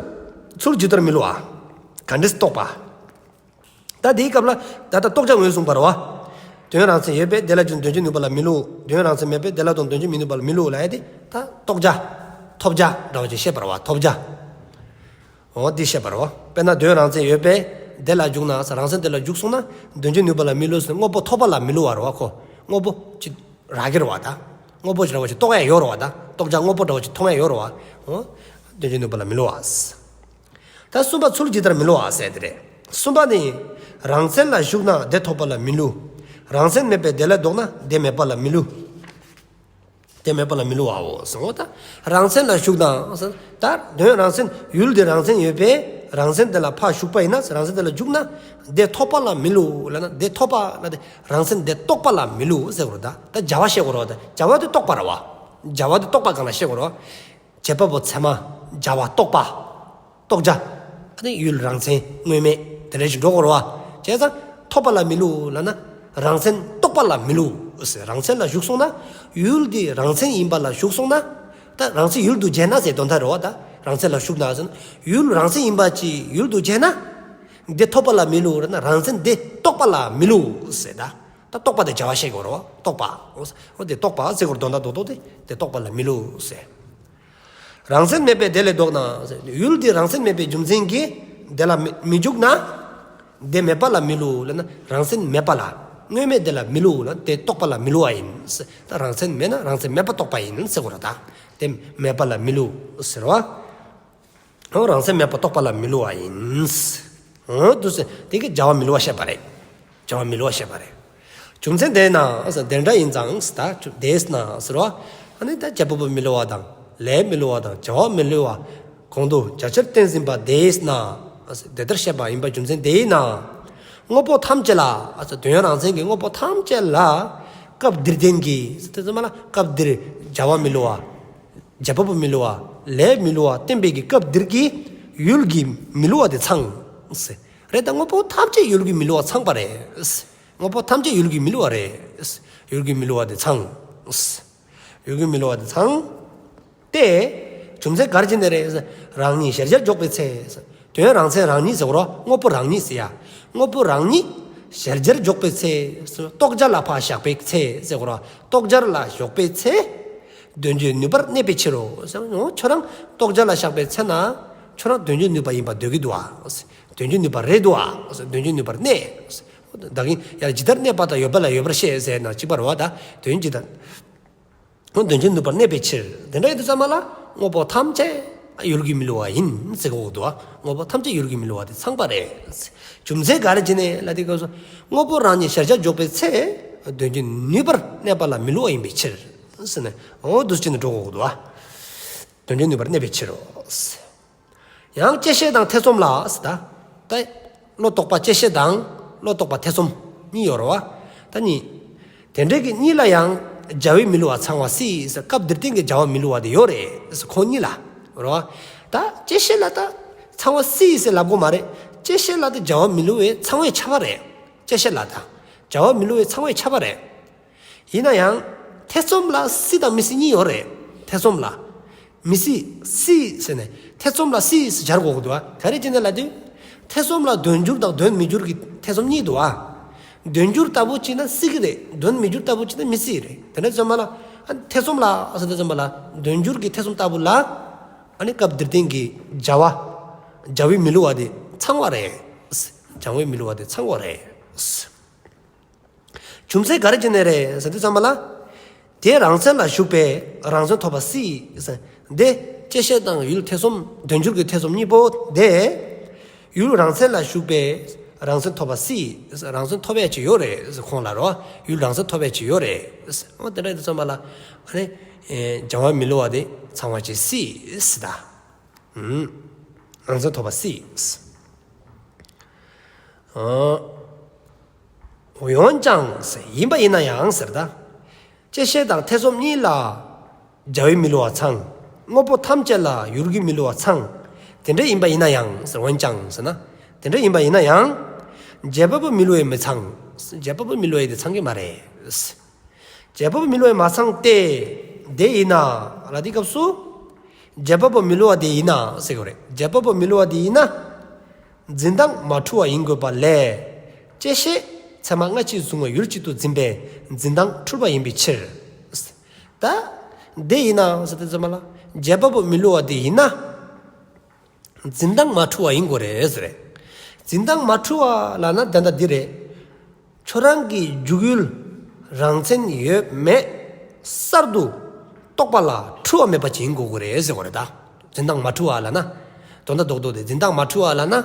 ཚུལ་ཇི་ལྟར་མི་བསླུ་བ། ག་འདྲས་རྟོགས་པ། ད་དེའི་སྐབས་ལ་ད་ལྟ་རྟོགས་བྱ་ངོས་བཟུང་བ་རེད་བ། དོན་རང་མཚན་ཡོད་པས་དེ་ལ་འཇུག་དོན་བྱེད་ནུས་པ་ལ་མི་སླུ། དོན་རང་མཚན་མེད་པས་དེ་ལ་དང་དོན་བྱེད་མི་ནུས་པ་ལ་མི་སླུ་ལབ་ཡ་དེ་ད་རྟོགས་བྱ། ཐོབ་བྱ་འདྲ་བ་ཅིག་བཤད་པ་རེད་བ། ཐོབ་བྱ། འོ་འདི་བཤད་པ་རེད་བ། དཔེར་ན་དོན་རང་མཚན་ཡོད་པས་དེ་ལ་འཇུག་ན་ཟེར། རང་མཚན་དེ་ལ་འཇུག་སོང་ན་དོན་བྱེད་ནུས་པ་ལ་མི་སླུ་ཟེར། དངོས་པོ་ཐོབ་པ་ལ་མི་སླུ་བ་རེད་བ། ཁོ་དངོས་པོ་ཅིག་རག་གི་རེད་བ། ད་དངོས་པོ་ཅིག་རེད་བ་ཅིག་རྟོགས་ཡ་ཡོད་རེད་བ། ད་རྟོགས་བྱ་དངོས་པོ་འདྲ་བ་ཅིག་མཐོང་ཡ་ཡོད་རེད་བ། འོ་དོན་བྱེད་ནུས་པ་ལ་མི་སླུ་བ། ད་གསུམ་པ་ཚུལ་ཇི་ལྟར་མི་སླུ་བ་ཟེར་དེ་རེད། གསུམ་པ་ནི། རང་མཚན་ལ་ཞུགས་ན་དེ་ཐོབ་པ་ལ་མི་སླུ། རང་མཚན་མེད་པས་དེ་ལས་ལྡོག་ན་དེ་མེད་པ་ལ་མི་སླུ། དེ་མེད་པ་ལ་མི་སླུ་བའོ་ཟེར་བ། ད་རང་མཚན་ལ་ཞུགས་ན་ཟེར། ད་དོན་རང་མཚན་ཡུལ་དེ་རང་མཚན་ཡོད་པས་རང་མཚན་དེ་ལ་ཕར་ཞུགས་པ་ཡིན་ན། རང་མཚན་དེ་ལ་འཇུག་ན་དེ་ཐོབ་པ་ལ་མི་སླུ་ལབ་ན། དེ་ཐོབ་པ་ལ་དེ་རང་མཚན་དེ་རྟོགས་པ་ལ་མི་སླུ་ཟེར་དགོས་རེད། ད་ད་བྱ་བ་བཤད་དགོས་རེད་བ། ད་བྱ་བ་དེ་རྟོགས་པ་རེད་བ། བྱ་བ་དེ་རྟོགས་པ་སྒང་ལ་བཤད་དགོས་རེད་བ། བྱེད་པ་པོ་ཚད་མ། བྱ་བ་རྟོགས་པ། རྟོགས་བྱ། ཨ་ནི་ཡུལ་རང་མཚན་དངོས་མེད་དེ་འདྲ་ཞིག་འགྲོ་དགོས་རེད་བ། བྱས་ཙང་ཐོབ་པ་ལ་མི་སླུ་ལབ་ན། རང་མཚན་རྟོགས་པ་ལ་མི་སླུ་ཟེར། རང་མཚན་ལ་ཞུགས་སོང་ན། ཡུལ་འདི་རང་མཚན་ཡིན་པ་ལ་ཞུགས་སོང་ན། ད་རང་མཚན་ཡུལ་དུ་བྱས་ན་ཟེར་དོན་དག་རེད་བ། ད་རང་མཚན་ལ་ཞུགས་ན་ཟེར་ན། ཡུལ་རང་མཚན་ཡིན་པ་ཅིག་ཡུལ་དུ་བྱས་ན། འདི་ཐོབ་པ་ལ་མི་སླུ་ལབ་ན། རང་མཚན་འདི་རྟོགས་པ་ལ་མི་སླུ་ཟེར། ད་ད་རྟོགས་པ་དེ་བྱ་བ་བཤད་དགོས་རེད་བ། རྟོགས་པ། འོ་འདི་རྟོགས་པ་ཟེར་དགོས་རེད། དོན་དག་རྡོག་རྡོག་དེ་འདི་རྟོགས་པ་ལ་མི་སླུ་ཟེར། རང་མཚན་མེད་པས་དེ་ལས་ལྡོག་ན། ཡུལ་དེ་རང་མཚན་མེད་པའི་རྒྱུ་མཚན་གྱིས་དེ་ལ་མི་མི་འཇུག་ན། དེ་མེད་པ་ལ་མི་སླུ་ལབ་ན། རང་མཚན་མེད་པ་ལ། དངོས་མེད་དེ་ལ་མི་སླུ་ལབ་ན། དེ་རྟོགས་པ་ལ་མི་སླུ་བ་ཡིན། ད་རང་མཚན་མེད་ན་རང་མཚན་མེད་པ་རྟོགས་པ་ཡིན་ཟེར་དགོས་རེད། ད་དེ་མེད་པ་ལ་མི་སླུ་ཟེར་བ། འོ་རང་མཚན་མེད་པ་རྟོགས་པ་ལ་མི་སླུ་བ་ཡིན། འོ་འདུག་སེ་དེ་གི་བྱ་བ་མི་སླུ་བ་བཤད་པ་རེད། བྱ་བ་མི་སླུ་བ་བཤད་པ་རེད། རྒྱུ་མཚན་དེས་ན་ཟེར། དེ་འདྲ་ཡིན་ཙང་ཟེར། ད་དེས་ན་ཟེར་བ། ཨ་ནི་ད་བྱེད་པ་པོ་མི་སླུ་བ་དང་། ལས་མི་སླུ་བ་དང་། བྱ་བ་མི་སླུ་བ། གོང་དུ་རྒྱ་ཆེར་བསྟན་ཟིན་པ་དེས་ན་ཟེར། དེ་ལྟར་བཤད་པ་ཡིན་པ་རྒྱུ་མཚན་དེས་ན། དངོས་པོ་ཐམས་ཅད་ལ་ཟེར། དོན་རང་མཚན་གྱི་དངོས་པོ་ཐམས་ཅད་ལ་སྐབས་འདིར་བསྟན་གྱི་ཟེར། དེ་ཚང་མ་ལ་སྐབས་འདིར་བྱ་བ་མི་སླུ་བ། བྱེད་པ་པོ་མི་སླུ་བ། ལས་མི་སླུ་བ་བསྟན་པའི་གི་སྐབས་འདིར་གྱི་ཡུལ་གྱི་མི་སླུ་བ་དེ་ཚང་ཟེར། རེད། ད་དངོས་པོ་ཐམས་ཅད་ཡུལ་གྱི་མི་སླུ་བ་ཚང་པ་རེད། དངོས་པོ་ཐམས་ཅད་ཡུལ་གྱི་མི་སླུ་བ་རེད། ཡུལ་གྱི་མི་སླུ་བ་དེ་ཚང་། ཡུལ་གྱི་མི་སླུ་བ་དེ་ཚང་། དེ་རྒྱུ་མཚན་ག་རེ་བྱས་ནས་རེད། རང་ཉིད་གཞལ་བྱར་འཇོག་པའི་ཚེ། དོན་རང་མཚན་རང་ཉིད་ཟེར་བ་རེད་བ། དངོས་པོ་རང་ཉིད་ཟེར་ཡ། དངོས་པོ་རང་ཉིད་གཞལ་བྱར་འཇོག་པའི་ཚེ། རྟོགས་བྱ་ལ་ཕར་བཞག་པའི་ཚེ་ཟེར་བ་རེད་བ། རྟོགས་བྱ་ལ་འཇོག་པའི་ཚེ། དོན་བྱེད་ནུས་པར་གནས་པའི་ཕྱིར་རོ། ཁྱོད་རང་རྟོགས་བྱ་ལ་བཞག་པའི་ཚེ་ན། ཁྱོད་རང་དོན་བྱེད་ནུས་པ་ཡིན་པ་འདོད་ཀྱི་འདུག་ཨ། དོན་བྱེད་ནུས་པ་རེད་འདུག་ཨ། དོན་བྱེད་ནུས་པར་གནས། ད་གིན་ཡང་ཇི་ལྟར་གནས་པ་དང་ཡོད་པ་ལ་ཡོད་པར་བཤད་ཟེར་ན་གཅིག་པ་རེད་བ། ད་དོན་ཇི་ལྟར། དོན་བྱེད་ནུས་པར་གནས་པའི་ཕྱིར། དེ་འདྲ་ཡིན་དུས་ཙམ་པ་ལ་དངོས་པོ་ཐམས་ཅད་ཡུལ་གྱི་མི་སླུ་བ་ཡིན་ཟེར་གོ་འདུག་ཨ། དངོས་པོ་ཐམས་ཅད་ཡུལ་གྱི་མི་སླུ་བ་དེ་ཚང་པ་རེད། རྒྱུ་མཚན་ག་རེ་བྱས་ནས་ལབ་དུས་སྐབས་སུ། དངོས་པོ་རང་ཉིད་གཞལ་བྱར་འཇོག་པའི་ཚེ། དོན་བྱེད་ནུས་པར་གནས་པ་ལ་མི་སླུ་བ་ཡིན་པའི་ཕྱིར། ཟེར་ནས་འོ་འདུག་སེ་བྱས་ནས་འགྲོ་དགོས་འདུག་ཨ། དོན་བྱེད་ནུས་པར་གནས་པའི་ཕྱིར་རོ། ཡང་བཅད་ཤེས་དང་ཐེ་ཚོམ་ལ་ཟེར། ད་ད་བློ་རྟོག་པ་བཅད་ཤེས་དང་བློ་རྟོག་པ་ཐེ་ཚོམ་གཉིས་ཡོད་རེད་བ། ད་གཉིས། དེ་འདྲའི་གི་གཉིས་ལ་ཡང་བྱ་བའི་མི་སླུ་བ་ཚང་བ་སྲིད་ཟེར། སྐབས་འདིར་བསྟན་གྱི་བྱ་བ་མི་སླུ་བ་དེ་ཡོད་རེད་ཟེར། ཁོང་གཉིས་ལ་རེད་བ། ད་བཅད་ཤེས་ལ་ད་ཚང་བ་སྲིད་ཟེར་ལབ་དགོས་མ་རེད། བཅད་ཤེས་ལ་ད་བྱ་བ་མི་སླུ་བའི་ཚང་བའི་ཁྱབ་པ་རེད། བཅད་ཤེས་ལ་ད་བྱ་བ་མི་སླུ་བའི་ཚང་བའི་ཁྱབ་པ་རེད། ཡིན་ན་ཡང་། ཐེ་ཚོམ་ལ་སྲིད་དང་མི་སྲིད་གཉིས་ཡོད་རེད། ཐེ་ཚོམ་ལ། མི་སྲིད། སྲིད་ཟེར་ནས་ཐེ་ཚོམ་ལ་སྲིད་ཟེར་སྦྱར་དགོས་ཀྱི་འདུག་ཨ། ག་རེ་བྱས་ནས་ལབ་དུས། ཐེ་ཚོམ་ལ་དོན་འགྱུར་དང་དོན་མི་འགྱུར་གྱི་ཐེ་ཚོམ་གཉིས་འདུག་ཨ། དོན་འགྱུར་ལྟ་བུ་བྱས་ན་སྲིད་ཀྱི་རེད། དོན་མི་འགྱུར་ལྟ་བུ་བྱས་ན་མི་སྲིད་རེད། དེ་འདྲ་ཙམ་པ་ལ། ཨ། ཐེ་ཚོམ་ལ་ཟེར་དུས་ཙམ་པ་ལ་དོན་འགྱུར་གྱི་ཐེ་ཚོམ་ལྟ་བུ་ལ། ཨ་ནི་སྐབས་འདིར་བསྟན་གྱི་བྱ་བ། བྱ་བའི་མི་སླུ་བ་དེ་ཚང་བ་རེད། བྱ་བའི་མི་སླུ་བ་དེ་ཚང་བ་རེད། རྒྱུ་མཚན་ག་རེ་བྱས་ནས་རེད་ཟེར་དུས་ཙམ་པ་ལ། དེ་རང་མཚན་ལ་ཞུགས་པས་རང་མཚན་ཐོབ་པ་སྲིད་ཟེར། དེ་བཅད་ཤེས་དང་ཡུལ་ཐེ་ཚོམ། དོན་འགྱུར་གྱི་ཐེ་ཚོམ་གཉིས་པོ་དེ། ཡུལ་རང་མཚན་ལ་ཞུགས་པས་རང་མཚན་ཐོབ་པ་སྲིད། རང་མཚན་ཐོབ་ཡ་ཅིག་ཡོད་རེད་ཁོང་ལ་རོ། ཡུལ་རང་མཚན་ཐོབ་ཡ་ཅིག་ཡོད་རེད། འོ་དེ་འདྲ་ཡིན་དུས་ཙམ་པ་ལ། ཨ་ནི། བྱ་བ་མི་སླུ་བ་དེ་ཚང་བ་ཅིག་སྲིད་ཟེར་ད། རང་མཚན་ཐོབ་པ་སྲིད། འོན་ཀྱང་ཟེར། ཡིན་པ་ཡིན་ན་ཡང་ཟེར་ད། བཅད་ཤེས་དང་ཐེ་ཚོམ་གཉིས་ལ་བྱ་བའི་མི་སླུ་བ་ཚང་། དངོས་པོ་ཐམས་ཅད་ལ་ཡུལ་གྱི་མི་སླུ་བ་ཚང་། དེ་འདྲ་ཡིན་པ་ཡིན་ན་ཡང་ཟེར། འོན་ཀྱང་ཟེར་ན། དེ་འདྲ་ཡིན་པ་ཡིན་ན་ཡང་། བྱེད་པ་པོ་མི་སླུ་བས་མི་ཚང་། བྱེད་པ་པོ་མི་སླུ་བས་དེ་ཚང་གི་མ་རེད། བྱེད་པ་པོ་མི་སླུ་བས་མ་ཚང་སྟེ། དེ་ཡིན་ན། ལ་དེའི་སྐབས་སུ། བྱེད་པ་པོ་མི་སླུ་བ་དེ་ཡིན་ན་ཟེར་གྱི་རེད། བྱེད་པ་པོ་མི་སླུ་བ་དེ་ཡིན་ན། འཛིན་སྟངས་མ་འཁྲུལ་བ་ཡིན་དགོས་པ་ལས། བཅད་ཤེས་ ཚད་མ་སྔ་ཕྱིའི་གཟུང་བའི་ཡུལ་གཅིག་ཏུ་འཛིན་པའི་འཛིན་སྟངས་འཁྲུལ་པ་ཡིན་པའི་ཕྱིར། ད། དེ་ཡིན་ནའང་ཟེར་དུས་ཙམ་པ་ལ། བྱེད་པ་པོ་མི་སླུ་བ་དེ་ཡིན་ན། འཛིན་སྟངས་མ་འཁྲུལ་བ་ཡིན་དགོས་རེད་ཟེར། འཛིན་སྟངས་མ་འཁྲུལ་བ་ལབ་ན་ད་ལྟ་འདི་རེད། ཁྱོད་རང་གི་འཇུག་ཡུལ་རང་མཚན་ཡོད་མེད་གསར་དུ་རྟོགས་པ་ལ་འཁྲུལ་བ་མེད་པ་ཅིག་ཡིན་དགོས་ཀྱི་རེད་ཟེར་བ་རེད་ད། འཛིན་སྟངས་མ་འཁྲུལ་བ་ལབ་ན། དོན་དག་རྡོག་རྡོག་དེ་འཛིན་སྟངས་མ་འཁྲུལ་བ་ལབ་ན།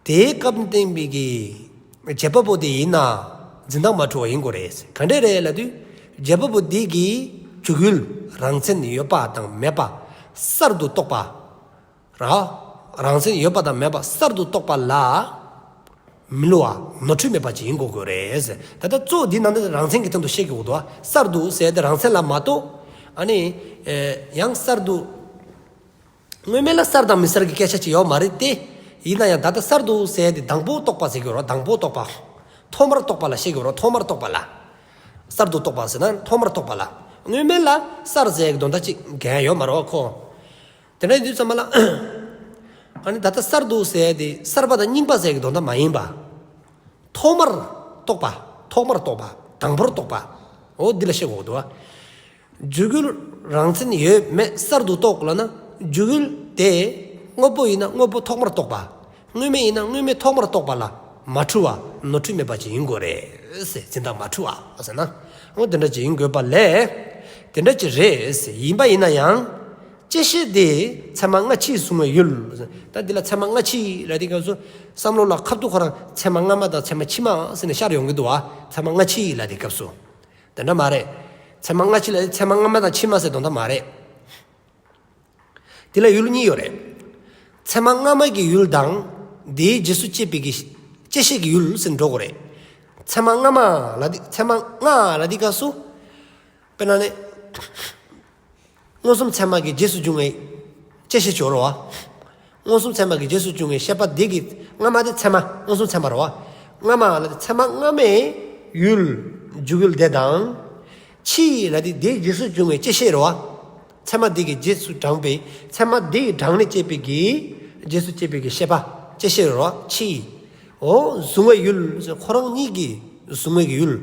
དེའི་སྐབས་ནས་བསྟན་པའི་གི་བྱེད་པ་པོ་དེ་ཡིན་ན་འཛིན་སྟངས་མ་འཁྲུལ་བ་ཡིན་དགོས་རེད། ག་འདྲས་རེད་ལབ་དུས། བྱེད་པ་པོ་དེ་གི་འཇུག་ཡུལ་རང་མཚན་ཡོད་པ་དང་མེད་པ་གསར་དུ་རྟོགས་པ། ར། རང་མཚན་ཡོད་པ་དང་མེད་པ་གསར་དུ་རྟོགས་པ་ལ་མི་སླུ་བ་ནོར་འཁྲུལ་མེད་པ་ཅིག་ཡིན་དགོས་དགོས་རེད། ད་ལྟ་གཙོ་བོ་འདི་ནང་དུ་རང་མཚན་གྱི་སྟེང་དུ་བཤད་དགོས་འདུག་གསར་དུ་ཟེར་ཏེ་རང་མཚན་ལ་མ་གཏོགས། ཨ་ནི། ཡང་གསར་དུ། སྔོན་མེད་ལ་གསར་དང་མི་གསར་གྱི་སྐད་ཆ་ཅིག་ཡོད་མ་རེད་དེ། ཡིན་ན་ཡང་ད་ལྟ་གསར་དུ་ཟེར་ཏེ་དང་པོ་རྟོགས་པ་ཟེར་གྱི་ཡོད་རེད། དང་པོ་རྟོགས་པ། ཐོག་མར་རྟོགས་པ་ལ་བཤད་ཀྱི་ཡོད་རེད། ཐོག་མར་རྟོགས་པ་ལ། གསར་དུ་རྟོགས་པ་ཟེར་ན་ཐོག་མར་རྟོགས་པ་ལ། སྔོན་མེད་ལ་གསར་ཟེར་གྱི་དོན་དག་ཅིག་འགན་ཡོད་མ་རེད་ཁོ། དེ་འདྲ་ཡིན་དུས་ཙམ་པ་ལ། ཨ་ནི་ད་ལྟ་གསར་དུ་ཟེར་ཏེ་གསར་པ་དང་རྙིང་པ་ཟེར་གྱི་དོན་དག་མ་ཡིན་པ། ཐོག་མར་རྟོགས་པ། ཐོག་མར་རྟོགས་པ། དང་པོར་རྟོགས་པ། འོ་འདི་ལ་བཤད་དགོས་འདུག་འཇུག་ཡུལ་རང་མཚན་ཡོད་མེད་གསར་དུ་རྟོགས་ལབ་ན། འཇུག་ཡུལ་དེ་དངོས་པོ་ཡིན་ན་དངོས་པོ་ཐོག་མར་རྟོགས་པ། དངོས་མེད་ཡིན་ན་དངོས་མེད་ཐོག་མར་རྟོགས་པ་ལ་མ་འཁྲུལ་བ་ནོར་འཁྲུལ་མེད་པ་ཅིག་ཡིན་དགོས་རེད་ཟེར། འཛིན་སྟངས་མ་འཁྲུལ་བ་ཟེར་ན། འོ་དེ་འདྲ་ཅིག་ཡིན་དགོས་པ་ལས། དེ་འདྲ་ཅིག་རེད་ཟེར། ཡིན་པ་ཡིན་ན་ཡང་། བཅད་ཤེས་དེ་ཚད་མ་སྔ་ཕྱིའི་གཟུང་བའི་ཡུལ། ད་འདི་ལ་ཚད་མ་སྔ་ཕྱི་ལབ་དུས་སྐབས་སུ་བསམ་བློ་ལ་ཁ་ཐུག་ཁོ་རང་ཚད་མ་སྔ་མ་དང་ཚད་མ་ཕྱི་མ་ཟེར་ནས་ཤར་ཡོང་གི་འདུག་བ། ཚད་མ་སྔ་ཕྱི་ལབ་དུས་སྐབས་སུ། དེ་འདྲ་མ་རེད། ཚད་མ་སྔ་ཕྱི་ལབ་དུས་ཚད་མ་སྔ་མ་དང་ཕྱི་མ་ཟེར་དོན་དག་མ་རེད། དེ་ལ་ཡུལ་གཉིས་ཡོད་རེད། ཚད་མ་སྔ་མ་གི་ཡུལ་དང་། དེའི་རྗེས་སུ་སྐྱེས་པའི་གི་བཅད་ཤེས་ཀྱི་ཡུལ་ཟེར་འགྲོ་དགོས་རེད། ཚད་མ་སྔ་མ་ལབ་དུས་ཚད་མ་སྔ་ལབ་དུས་སྐབས་སུ། དཔེར་ན་ནི། མངོན་སུམ་ཚད་མ་གི་རྗེས་སུ་འབྱུང་བའི་བཅད་ཤེས་སྦྱོར་བ། མངོན་སུམ་ཚད་མ་གི་རྗེས་སུ་འབྱུང་བའི་ཤེས་པ་དེ་གི་སྔ་མ་དེ་ཚད་མ་མངོན་སུམ་ཚད་མ་རེད་བ། སྔ་མ་ལབ་དུས་ཚད་མ་སྔ་མའི་ཡུལ། འཇུག་ཡུལ་དེ་དང་། ཕྱིའི་ལབ་དུས་དེའི་རྗེས་སུ་འབྱུང་བའི་བཅད་ཤེས་རེད་བ། ཚད་མ་དེ་གི་རྗེས་སུ་འབྲངས་པའི་ཚད་མ་དེ་ཡི་འབྲངས་ནས་སྐྱེས་པའི་གི་རྗེས་སུ་སྐྱེས་པའི་གི་ཤེས་པ་བཅད་ཤེས་རེད་བ། ཕྱིའི། འོ་གཟུང་བའི་ཡུལ། ཁོ་རང་གཉིས་ཀྱི་གཟུང་བའི་གི་ཡུལ།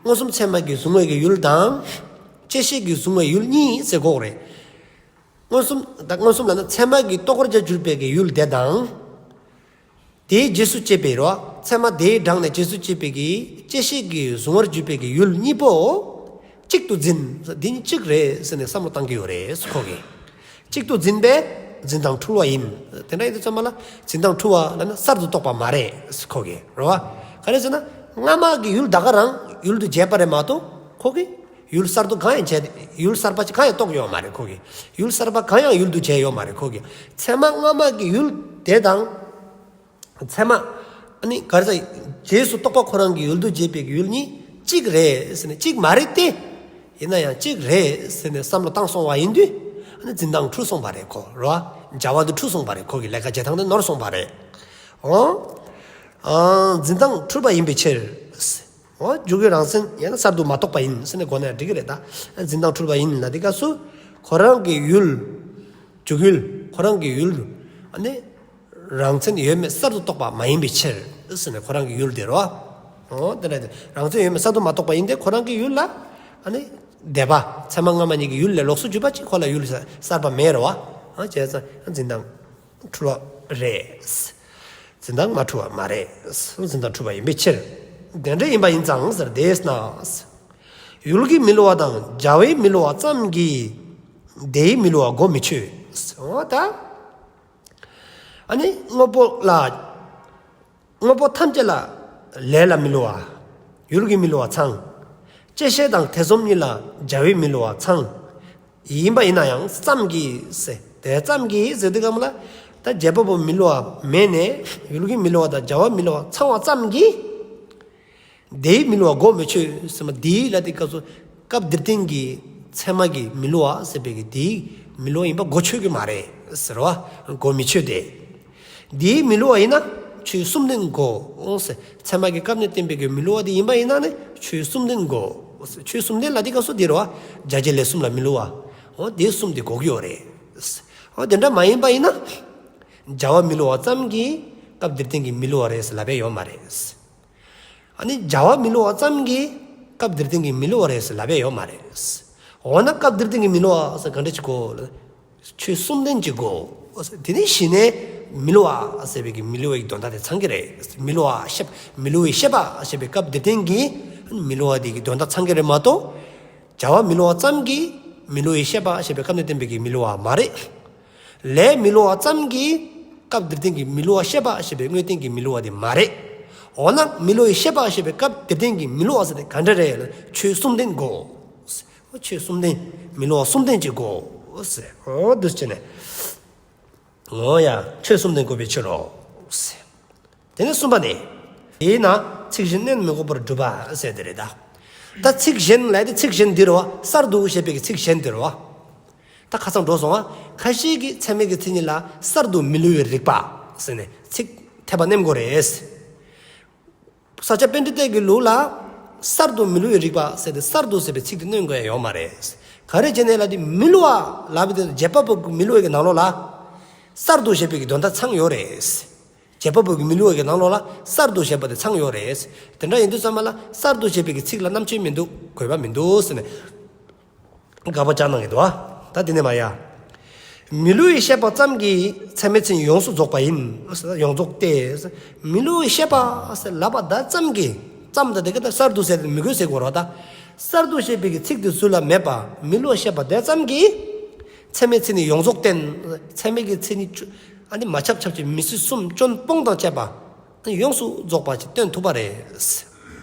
མངོན་སུམ་ཚད་མ་གི་གཟུང་བའི་གི་ཡུལ་དང་། བཅད་ཤེས་ཀྱི་གཟུང་བའི་ཡུལ་གཉིས་ཟེར་གོ་རེད། མངོན་སུམ། ད་མངོན་སུམ་ལབ་ན་ཚད་མ་གི་རྟོགས་པར་བྱ་གྱུར་པའི་གི་ཡུལ་དེ་དང་། དེའི་རྗེས་སུ་སྐྱེས་པའི་རོ། ཚད་མ་དེའི་འབྲངས་ནས་རྗེས་སུ་སྐྱེས་པའི་གི་བཅད་ཤེས་ཀྱི་གཟུང་བར་གྱུར་པའི་གི་ཡུལ་གཉིས་པོ་གཅིག་ཏུ་འཛིན། འདི་གཉིས་གཅིག་རེད་ཟེར་ནས་བསམ་བློ་བཏང་གི་ཡོད་རེད་ཁོ་གིས། གཅིག་ཏུ་འཛིན་པས་འཛིན་སྟངས་འཁྲུལ་བ་ཡིན། དེ་འདྲ་ཡིན་དུས་ཙམ་པ་ལ་འཛིན་སྟངས་འཁྲུལ་བ་ལབ་ན་གསར་དུ་རྟོགས་པ་མ་རེད་ཁོ་གིས་རོ། ག་རེ་ཟེར་ན་སྔ་མ་གི་ཡུལ་ད་ག་རང་ཡུལ་དུ་བྱས་པ་རེད་མ་གཏོགས་ཁོ་གིས། ཡུལ་གསར་དུ་གང་ཡང་བྱས། ཡུལ་གསར་པ་ཅིག་གང་ཡང་རྟོགས་ཡོད་མ་རེད་ཁོ་གིས། ཡུལ་གསར་པ་གང་ཡང་ཡུལ་དུ་བྱས་ཡོད་མ་རེད་ཁོ་གིས། ཚད་མ་སྔ་མ་གི་ཡུལ་དེ་དང་། ཚད་མ། ཨ་ནི་ག་རེ་ཟེར། རྗེས་སུ་རྟོགས་པ་ཁོ་རང་གི་ཡུལ་དུ་བྱས་པའི་གི་ཡུལ་གཉིས་གཅིག་རེད་ཟེར་ནས་གཅིག་མ་རེད་དེ། ཡིན་ན་ཡང་གཅིག་རེད་ཟེར་ནས་བསམ་བློ་བཏང་སོང་བ་ཡིན་དུས། ཨ་ནི་འཛིན་སྟངས་འཁྲུལ་སོང་བ་རེད་ཁོ་རོ། བྱ་བ་དེ་འཁྲུལ་སོང་བ་རེད། ཁོ་གི་ལས་ཀ་བྱེད་སྟངས་དེ་ནོར་སོང་བ་རེད། འོ། ཨ། འཛིན་སྟངས་འཁྲུལ་པ་ཡིན་པའི་ཕྱིར། འོ། འཇུག་ཡུལ་རང་མཚན་ཡང་ན་གསར་དུ་མ་རྟོགས་པ་ཡིན་ཟེར་ནས་གོ་ནས་འགྲིག་གི་རེད་ད། འཛིན་སྟངས་འཁྲུལ་པ་ཡིན་ལབ་དུས་སྐབས་སུ། ཁོ་རང་གི་ཡུལ། འཇུག་ཡུལ། ཁོ་རང་གི་ཡུལ། ཨ་ནི། རང་མཚན་ཡོད་མེད་གསར་དུ་རྟོགས་པ་མ་ཡིན་པའི་ཕྱིར་ཟེར་ནས་ཁོ་རང་གི་ཡུལ་དེ་རོ། འོ་དེ་འདྲ་དེ་རང་མཚན་ཡོད་མེད་གསར་དུ་མ་རྟོགས་པ་ཡིན་ཏེ་ཁོ་རང་གི་ཡུལ་ལ། ཨ་ནི། འདས་པ་ཚད་མ་སྔ་མ་གཉིས་ཀྱི་ཡུལ་ལས་ལོགས་སུ་གྱུར་པ་ཅིག་ཁོ་ལ་ཡུལ་གསར་པ་མེད་རོ། ཨ་བྱས་ཙང་འཛིན་སྟངས། འཁྲུལ་བ་རེད། འཛིན་སྟངས་མ་འཁྲུལ་བ་མ་རེད། འཛིན་སྟངས་འཁྲུལ་བ་ཡིན་པའི་ཕྱིར། དེ་འདྲ་ཡིན་པ་ཡིན་ཙང་ཟེར་དེས་ན། ཡུལ་གྱི་མི་སླུ་བ་དང་བྱ་བའི་མི་སླུ་བ་ཙམ་གྱིས། དེའི་མི་སླུ་བ་གོ་མི་ཆོད། འོ་ད། ཨ་ནི་དངོས་པོ་ལ། དངོས་པོ་ཐམས་ཅད་ལ་ལས་ལ་མི་སླུ་བ། ཡུལ་གྱི་མི་སླུ་བ་ཚང་། བཅད་ཤེས་དང་ཐེ་ཚོམ་གཉིས་ལ་བྱ་བའི་མི་སླུ་བ་ཚང་། ཡིན་པ་ཡིན་ན་ཡང་ཙམ་གྱིས་ཟེར། དེ་ཙམ་གྱིས་ཟེར་དུས་སྒང་ལ། ད་བྱེད་པ་པོ་མི་སླུ་བ་མེད་ནས་ཡུལ་གྱི་མི་སླུ་བ་དང་བྱ་བ་མི་སླུ་བ་ཚང་བ་ཙམ་གྱིས། དེའི་མི་སླུ་བ་གོ་མི་ཆོད་ཟེར་མ་དེའི་ལ་དེ་སྐབས་སུ་སྐབས་འདིར་བསྟན་གྱི་ཚད་མ་གི་མི་སླུ་བ་ཟེར་བའི་གི་དེའི་མི་སླུ་བ་ཡིན་པ་གོ་ཆོད་ཀྱི་མ་རེད་ཟེར་བ་གོ་མི་ཆོད་དེ། འདིའི་མི་སླུ་བ་ཡིན་ན་ཆོས་གསུམ་ལྡན་དགོས་ཟེར། ཚད་མ་གི་སྐབས་ནས་བསྟན་པའི་གི་མི་སླུ་བ་དེ་ཡིན་པ་ཡིན་ན་ནི་ཆོས་གསུམ་ལྡན་དགོས། ཆོས་གསུམ་ལྡན་ལ་དེ་སྐབས་སུ་དེ་རེད་བ། བྱ་བྱེད་ལས་གསུམ་ལ་མི་སླུ་བ། འོ་དེ་གསུམ་དེ་གོ་གི་ཡོད་རེད། འོ་དེ་འདྲ་མ་ཡིན་པ་ཡིན་ན། བྱ་བ་མི་སླུ་བ་ཙམ་གྱིས་སྐབས་འདིར་བསྟན་གྱི་མི་སླུ་བ་རེད་ཟེར་ལབ་པ་ཡོད་མ་རེད། ཨ་ནི་བྱ་བ་མི་བསླུ་བ་ཙམ་གྱིས་སྐབས་འདིར་བསྟན་གྱི་མི་བསླུ་བ་རེད་ཟེར་ལབ་ཡས་ཡོད་མ་རེད། འོ་ན་སྐབས་འདིར་བསྟན་གྱི་མི་བསླུ་བ་ཟེར་ག་འདྲ་ཅིག་གོ། ཆོས་གསུམ་ལྡན་གྱི་སྒོ། དེ་ནས་གཞི་ནས་མི་བསླུ་བ་ཟེར་བའི་གི་མི་བསླུ་བའི་གི་དོན་དག་དེ་ཚང་གི་རེད། མི་བསླུ་བ་ཤེས་པ་མི་བསླུ་བའི་ཤེས་པ་ཞེས་པའི་སྐབས་འདིར་བསྟན་གྱི་མི་བསླུ་བ་དེ་གི་དོན་དག་ཚང་གི་རེད་མ་གཏོགས། བྱ་བ་མི་བསླུ་བ་ཙམ་གྱིས་མི་བསླུ་བའི་ཤེས་པ་ཞེས་པའི་སྐབས་ནས་བསྟན་པའི་གི་མི་བསླུ་བ་མ་རེད། ལས་མི་བསླུ་བ་ཙམ་གྱིས་སྐབས་འདིར་བསྟན་གྱི་མི་བསླུ་བ་ཤེས་པ་ཞེས་པའི་དངོས་བསྟན་གྱི་མི་བསླུ་བ་དེ་མ་རེད། འོ་ན་མི་བསླུ་བའི་ཤེས་པ་ཞེས་པའི་སྐབས་འདིར་བསྟན་གྱི་མི་བསླུ་བ་ཟེར་དེ་ག་འདྲ་རེད་ལ། ཆོས་གསུམ་ལྡན་སྒོ། ཆོས་གསུམ་ལྡན། མི་བསླུ་བ་གསུམ་ལྡན་གྱི་སྒོ། འོ་འདུ་བྱས་ནས། འོ་ཡ། ཆོས་གསུམ་ལྡན་དགོས་པའི་ཕྱིར་རོ། དེ་ནས་གསུམ་པ་ནི། དེས་ན་ཚིག་གཞན་གནོན་མི་དགོས་པར་སྒྲུབ་པ་ཟེར་དེ་རེད་ད། ད་ཚིག་གཞན་ལས་དེ་ཚིག་གཞན་འདི་རོ། གསར་དུ་ཞེས་པའི་ཚིག་གཞན་འདི་རོ། ད་ཁ་སང་འགྲོ་སོང་བ། ཁ་ཤས་ཀྱིས་ཚད་མའི་གི་མཚན་ཉིད་ལ་གསར་དུ་མི་བསླུ་བའི་རིགས་པ་ཟེར་ནས་ཚིག་འཐེབ་པ་གནོན་དགོས་རེད། ས་སྐྱ་པཎྜི་ཏའི་གི་ལུགས་ལ་གསར་དུ་མི་བསླུ་བའི་རིགས་པ་ཟེར་ཏེ་གསར་དུ་ཟེར་བའི་ཚིག་དེ་གནོན་དགོས་ཡ་ཡོད་མ་རེད། ག་རེ་བྱས་ནས་ལབ་དུས་མི་བསླུ་བ་ལབ་དུས་རྗེས་དཔག་པའི་མི་བསླུ་བའི་གི་ནང་ལོགས་ལ་གསར་དུ་ཞེས་པའི་གི་དོན་དག་ཚང་ཡོད་རེད། རྗེས་དཔག་པའི་གི་མི་བསླུ་བའི་གི་ནང་ལོགས་ལ་གསར་དུ་ཞེས་པ་དེ་ཚང་ཡོད་རེད། དེ་འདྲ་ཡིན་དུས་ཙམ་པ་ལ་གསར་དུ་ཞེས་པའི་གི་ཚིག་ལ་རྣམ་དཔྱོད་མི་འདུག་དགོས་པ་མི་འདུག་ཟེར་ནས། དགག་པ་བཅག་གནང་གི་འདུག་ཨ། ད་དེ་ནས་མ་ཡ། མི་བསླུ་བའི་ཤེས་པ་ཙམ་གྱིས་ཚད་མའི་མཚན་ཉིད་ཡོངས་སུ་རྫོགས་པ་ཡིན། ཡོངས་རྫོགས་ཏེ། མི་བསླུ་བའི་ཤེས་པ་ཟེར་ལབ་པ་ད་ཙམ་གྱིས། ཙམ་ད་དེ་ག་ད་གསར་དུ་ཟེར་ཏེ་མི་དགོས་ཟེར་དགོས་རོགས་ད། གསར་དུ་ཞེས་པའི་གི་ཚིག་དེ་ཚུར་ལ་མེད་པ་མི་བསླུ་བའི་ཤེས་པ་དེ་ཙམ་གྱིས། ཚད་མའི་མཚན་ཉིད་ཡོངས་རྫོགས་བསྟན། ཚད་མའི་གི་མཚན་ཉིད་བཅུ། ཨ་ནི་མ་ཁྱབ་ཁྱབ་ཀྱི་མི་སྲིད་གསུམ་སྐྱོན་སྤོང་དང་བཅས་པ། ཡོངས་སུ་རྫོགས་པ་ཅིག་སྟོན་ཐུབ་པ་རེད།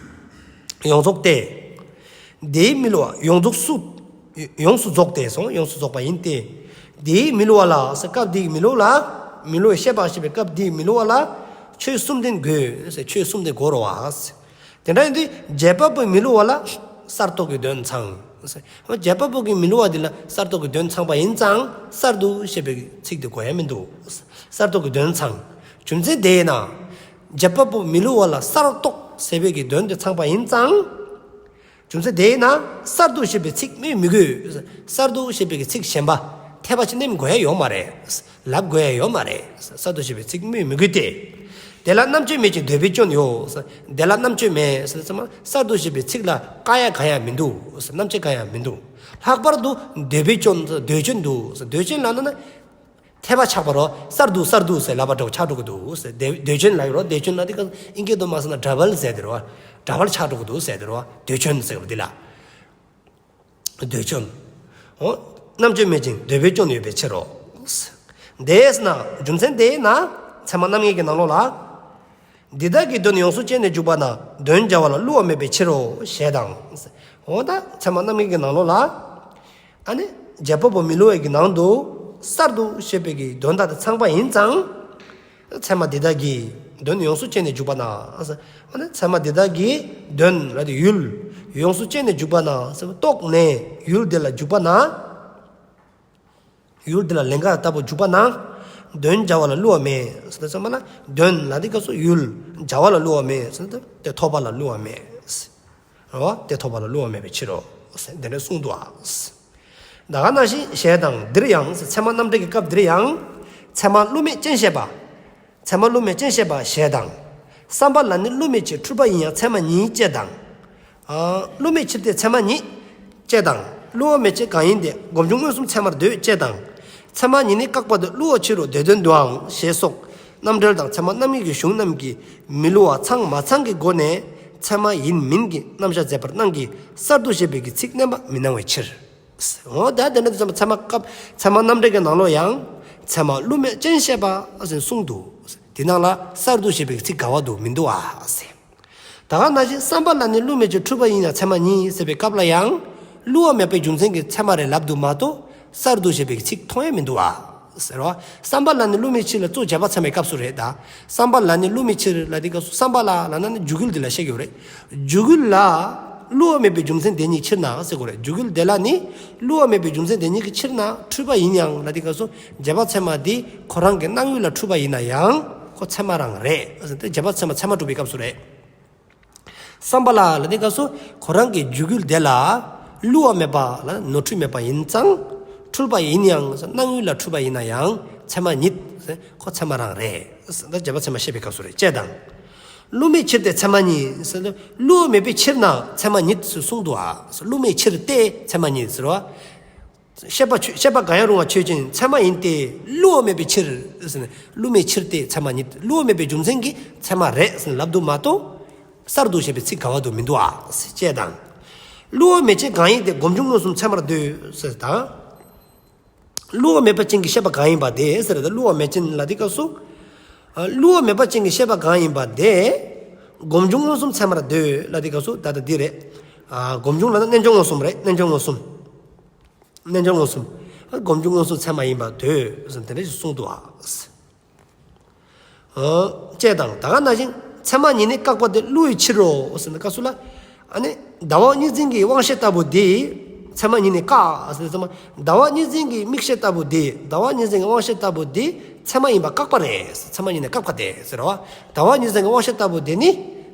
ཡོངས་རྫོགས་ཏེ། དེའི་མི་བསླུ་བ་ཡོངས་རྫོགས་སུ། ཡོངས་སུ་རྫོགས་ཏེ་སོང་ཡོངས་སུ་རྫོགས་པ་ཡིན་ཏེ། དེའི་མི་བསླུ་བ་ལ་སྐབས་འདིའི་མི་བསླུ་བ་ལ། མི་བསླུ་བའི་ཤེས་པ་ཞེས་པའི་སྐབས་འདིའི་མི་བསླུ་བ་ལ། ཆོས་གསུམ་ལྡན་དགོས། ཆོས་གསུམ་ལྡན་དགོས་རོ་བ། དེ་འདྲ་ཡིན་དུས་རྗེས་དཔག་པའི་མི་བསླུ་བ་ལ་གསར་རྟོགས་ཀྱི་དོན་ཚང་། རྗེས་དཔག་པའི་མི་བསླུ་བ་འདི་ལ་གསར་རྟོགས་ཀྱི་དོན་ཚང་པ་ཡིན་ཙང་གསར་དུ་ཞེས་པའི་ཚིག་དེ་དགོས་ཡ་མི་འདུག་གསར་རྟོགས་ཀྱི་དོན་ཚང་། རྒྱུ་མཚན་དེས་ན། རྗེས་དཔག་པའི་མི་བསླུ་བ་ལ་གསར་རྟོགས་ཟེར་བའི་གི་དོན་དེ་ཚང་པ་ཡིན་ཙང་། རྒྱུ་མཚན་དེས་ན་གསར་དུ་ཞེས་པའི་ཚིག་སྨོས་མི་དགོས། གསར་དུ་ཞེས་པའི་གི་ཚིག་གཞན་པ་འཐེབ་པ་ཅིག་གནོན་དགོས་ཡ་ཡོད་མ་རེད། ལབ་དགོས་ཡ་ཡོད་མ་རེད། གསར་དུ་ཞེས་པའི་ཚིག་སྨོས་མི་དགོས་ཏེ། དེ་ལ་རྣམ་དཔྱོད་མེད་ཅིང་འདོད་པའི་སྐྱོན་ཡོད། དེ་ལ་རྣམ་དཔྱོད་མེད་ཟེར་ཙམ་གསར་དུ་ཞེས་པའི་ཚིག་ལ་བཀག་ཡ་གང་ཡང་མི་འདུག་རྣམ་དཔྱོད་གང་ཡང་མི་འདུག་ལྷག་པར་དུ་འདོད་པའི་སྐྱོན། འདོད་སྐྱོན་འདུག་འདོད་སྐྱོན་ལབ་ན་ན། འཐེབ་པ་ཆགས་པ་རོ། གསར་དུ་གསར་དུ་ཟེར་ལབ་པ་འདྲ་བོ་ཆགས་འགྲོ་གི་འདུག་ཟེར། འདོད་འདོད་སྐྱོན་ལབ་ཀྱི་རོ། འདོད་སྐྱོན་ལབ་དེ་ག་ཨིན་སྐད་དུ་མ་སོང་ན་ཌ་བལ་ཟེར་དེ་རོ། ཌ་བལ་ཆགས་འགྲོ་གི་འདུག་ཟེར་དེ་རོ། འདོད་སྐྱོན་ཟེར་བ་འདི་ལ། འདོད་སྐྱོན། འོ། རྣམ་དཔྱོད་མེད་ཅིང་འདོད་པའི་སྐྱོན་ཡོད་པའི་ཕྱིར་རོ། དེས་ན་རྒྱུ་མཚན་དེས་ན་ཚད་མ་རྣམ་ངེས་ཀྱི་ནང་ལོགས་ལ། འདི་དག་གི་དོན་ཡོངས་སུ་བཅད་ནས་འཇུག་པ་ན་དོན་བྱ་བ་ལ་བསླུ་བ་མེད་པའི་ཕྱིར་རོ་ཞེས་དང་། འོ་ད་ཚད་མ་རྣམ་ངེས་ཀྱི་ནང་ལོགས་ལ། ཨ་ནི། རྗེས་དཔག་པའི་མི་བསླུ་བའི་གི་ནང་དུ། གསར་དུ་ཞེས་པའི་གི་དོན་དག་དེ་ཚང་པ་ཡིན་ཙང་། ཚད་མ་འདི་དག་གི་དོན་ཡོངས་སུ་བཅད་ནས་འཇུག་པ་ན། ཨ་ནི་ཚད་མ་འདི་དག་གི་དོན་ལ་དེ་ཡུལ་ཡོངས་སུ་བཅད་ནས་འཇུག་པ་ན་རྟོགས་ནས་ཡུལ་དེ་ལ་འཇུག་པ་ན། ཡུལ་དེ་ལ་ལན་འགའ་ལྟ་བུ་འཇུག་པ་ན། དོན་བྱ་བ་ལ་བསླུ་བ་མེད་ཟེར་ཙམ་པ་ལ་དོན་ལ་དེ་སྐབས་སུ་ཡུལ་བྱ་བ་ལ་བསླུ་བ་མེད་ཟེར་ཏེ་དེ་ཐོབ་པ་ལ་བསླུ་བ་མེད། རེད་བ། དེ་ཐོབ་པ་ལ་བསླུ་བ་མེད་པའི་ཕྱིར་རོ། དེ་འདྲ་གསུངས་འདུག་ཨ། ད་ག་ནང་བཞིན་ཞེས་དང་འདིར་ཡང་ཚད་མ་རྣམ་འགྲེལ་གྱི་སྐབས་འདིར་ཡང་། ཚད་མ་བསླུ་མེད་ཅན་བཤད་པ། ཚད་མ་བསླུ་མེད་ཅན་བཤད་པ་ཞེས་དང་། བསམ་པ་ལ་ནི་བསླུ་མེད་ཕྱིར་འཁྲུལ་པ་ཡིན་ཡང་ཚད་མ་ཉིད་ཅེས་དང་། ཨ། བསླུ་མེད་ཕྱིར་ཏེ་ཚད་མ་ཉིད་ཅེས་དང་། བསླུ་བ་མེད་ཅེས་གང་ཡིན་ཏེ་སྒོམ་བྱུང་མངོན་སུམ་ཚད་མར་འདོད་ཅེས་དང་། ཚད་མ་ཉིད་ནི་བཀག་པ་དེ་བསླུ་བའི་ཕྱིར་རོ་དེ་དོན་དུའང་ཞེས་སོགས་རྣམ་འགྲེལ་དང་ཚད་མ་རྣམ་ངེས་ཀྱི་གཞུང་རྣམས་ཀྱིས་མི་བསླུ་བ་ཚང་མ་ཚང་གི་སྒོ་ནས་ཚད་མ་ཡིན་མིན་གྱི་རྣམ་གཞག་མཛད་པར་སྣང་གི་གསར་དུ་བཤད་པའི་གི་ཚིག་བསྣན་པ་མི་སྣང་བའི་ཕྱིར། འོ་ད་དེ་འདྲ་དུ་ཚད་མ་སྐབས་ཚད་མ་རྣམ་འགྲེལ་གྱི་ནང་ལོགས་ཡང་ཚད་མ་བསླུ་མེད་ཅན་བཤད་པ་ཟེར་གསུངས་འདུག་དེ་ནང་ལ་གསར་དུ་བཤད་པའི་ཚིག་ག་བ་འདུག་མི་འདུག་ཨ་ཟེར། ད་ག་ནང་བཞིན་བསམ་པ་ལ་ནི་བསླུ་མེད་ཅིང་འཁྲུལ་པ་ཡིན་ཡང་ཚད་མ་ཉིད་ཟེར་བའི་སྐབས་ལ་ཡང་བསླུ་བ་མེད་པའི་རྒྱུ་མཚན་གྱིས་ཚད་མ་རེད་ལབ་འདུག་མ་གཏོགས་གསར་དུ་བཤད་པའི་ཚིག་མཐོང་ཡ་མི་འདུག་ཨ། ཟེར་བ། བསམ་པ་ལ་ནི་བསླུ་མེད་ཕྱིར་ལ་གཙོ་རྗེས་དཔག་ཚད་མའི་སྐབས་སུ་རེད་ད། བསམ་པ་ལ་ནི་བསླུ་མེད་ཕྱིར་ལ་དེ་སྐབས་སུ་བསམ་པ་ལ་ལ་ན་ནི་འཇུག་ཡུལ་འདི་ལ་བཤད་ཀྱི་ཡོད་རེད། འཇུག་ཡུལ་ལ་བསླུ་བ་མེད་པའི་རྒྱུ་མཚན་དེ་ཉིད་ཕྱིར་ན་ཟེར་དགོས་རེད། འཇུག་ཡུལ་དེ་ལ་ནི་བསླུ་བ་མེད་པའི་རྒྱུ་མཚན་དེ་ཉིད་ཀྱི་ཕྱིར་ན་འཁྲུལ་པ་ཡིན་ཡང་ལ་དེ་སྐབས་སུ་རྗེས་དཔག་ཚད་མ་འདི་ཁོ་རང་གི་སྣང་ཡུལ་ལ་འཁྲུལ་པ་ཡིན་ན་ཡང་ཁོ་ཚད་མ་རང་རེད། དེ་རྗེས་དཔག་ཚད་མ་ཚད་མ་གྲུབ་པའི་སྐབས་སུ་རེད། བསམ་པ་ལ་ལ་དེ་སྐབས་སུ་ཁོ་རང་གི་འཇུག་ཡུལ་དེ་ལ་བསླུ་བ་མེད་པ་ལ་ནོར་འཁྲུལ་མེད་པ་ཡིན་ཙང་འཁྲུལ་པ་ཡིན་ཡང་སྣང་ཡུལ་ལ་འཁྲུལ་པ་ཡིན་ན་ཡང་ཚད་མ་ཉིད་ཁོ་ཚད་མ་རང་རེད། ད་རྗེས་དཔག་ཚད་མ་བཤད་པའི་སྐབས་སུ་རེད་ཅེས་དང་། བསླུ་མེད་ཕྱིར་ཏེ་ཚད་མ་ཉིད་ཟེར་ན། བསླུ་བ་མེད་པའི་ཕྱིར་ན་ཚད་མ་ཉིད་ཟེར་གསུངས་འདུག་ཨ། བསླུ་མེད་ཕྱིར་ཏེ་ཚད་མ་ཉིད་ཟེར་བ། ཤེས་པ་ཆོས་ཤེས་པ་གང་ཡང་རུང་བ་ཆོས་ཅན། ཚད་མ་ཡིན་ཏེ་བསླུ་བ་མེད་པའི་ཕྱིར་ཟེར་ན། བསླུ་མེད་ཕྱིར་ཏེ་ཚད་མ་ཉིད། བསླུ་བ་མེད་པའི་རྒྱུ་མཚན་གྱིས་ཚད་མ་རེད་ཟེར་ན་ལབ་འདུག་མ་གཏོགས། གསར་དུ་བཤད་པའི་ཚིག་ག་བ་དུ་མི་འདུག་ཨ། ཅེས་དང་། བསླུ་བ་མེད་ཅན་གང་ཡིན་ཏེ། སྒོམ་བྱུང་མངོན་སུམ་ཚད་མར་འདོད་ཟེར་དང་། བསླུ་བ་མེད་པ་ཅན་གྱི་ཤེས་པ་གང་ཡིན་པ་དེ་ཟེར་ཏེ། བསླུ་བ་མེད་ཅན་ལ་དེ་སྐབས་སུ། ཨ། བསླུ་བ་མེད་པ་ཅན་གྱི་ཤེས་པ་གང་ཡིན་པ་དེ། སྒོམ་བྱུང་མངོན་སུམ་ཚད་མར་འདོད་ལ་དེ་སྐབས་སུ་ད་ལྟ་འདི་རེད། ཨ། སྒོམ་བྱུང་ལ་ན་རྣལ་འབྱོར་མངོན་སུམ་རེད། རྣལ་འབྱོར་མངོན་སུམ། རྣལ་འབྱོར་མངོན་སུམ། སྒོམ་བྱུང་མངོན་སུམ་ཚད་མ་ཡིན་པར་འདོད་ཟེར་དེ་འདྲ་ཞིག་གསུངས་འདུག་ཨ། ཨོ། ཅེས་དང་། ད་ག་ནང་བཞིན་ཚད་མ་ཉིད་ནི་བཀག་པ་དེ་བསླུ་བའི་ཕྱིར་རོ་ཟེར་ན་སྐབས་སུ་ལ། ཨ་ནི་ཟླ་བ་གཉིས་འཛིན་གྱི་དབང་ཤེས་ལྟ་བུ་དེ། ཚད་མ་ཉིད་ནི་བཀག་ཟེར་ན། ཟླ་བ་གཉིས་འཛིན་གྱི་མིག་ཤེས་ལྟ་བུ་དེ། ཟླ་བ་གཉིས་འཛིན་གྱི་དབང་ཤེས་ལྟ་བུ་དེ་ཚད་མ་ཡིན་པ་བཀག་པ་རེད། ཚད་མ་ཉིད་ནི་བཀག་པ་དེ་ཟེར་བ། ཟླ་བ་གཉིས་འཛིན་གྱི་དབང་ཤེས་ལྟ་བུ་དེ་ནི་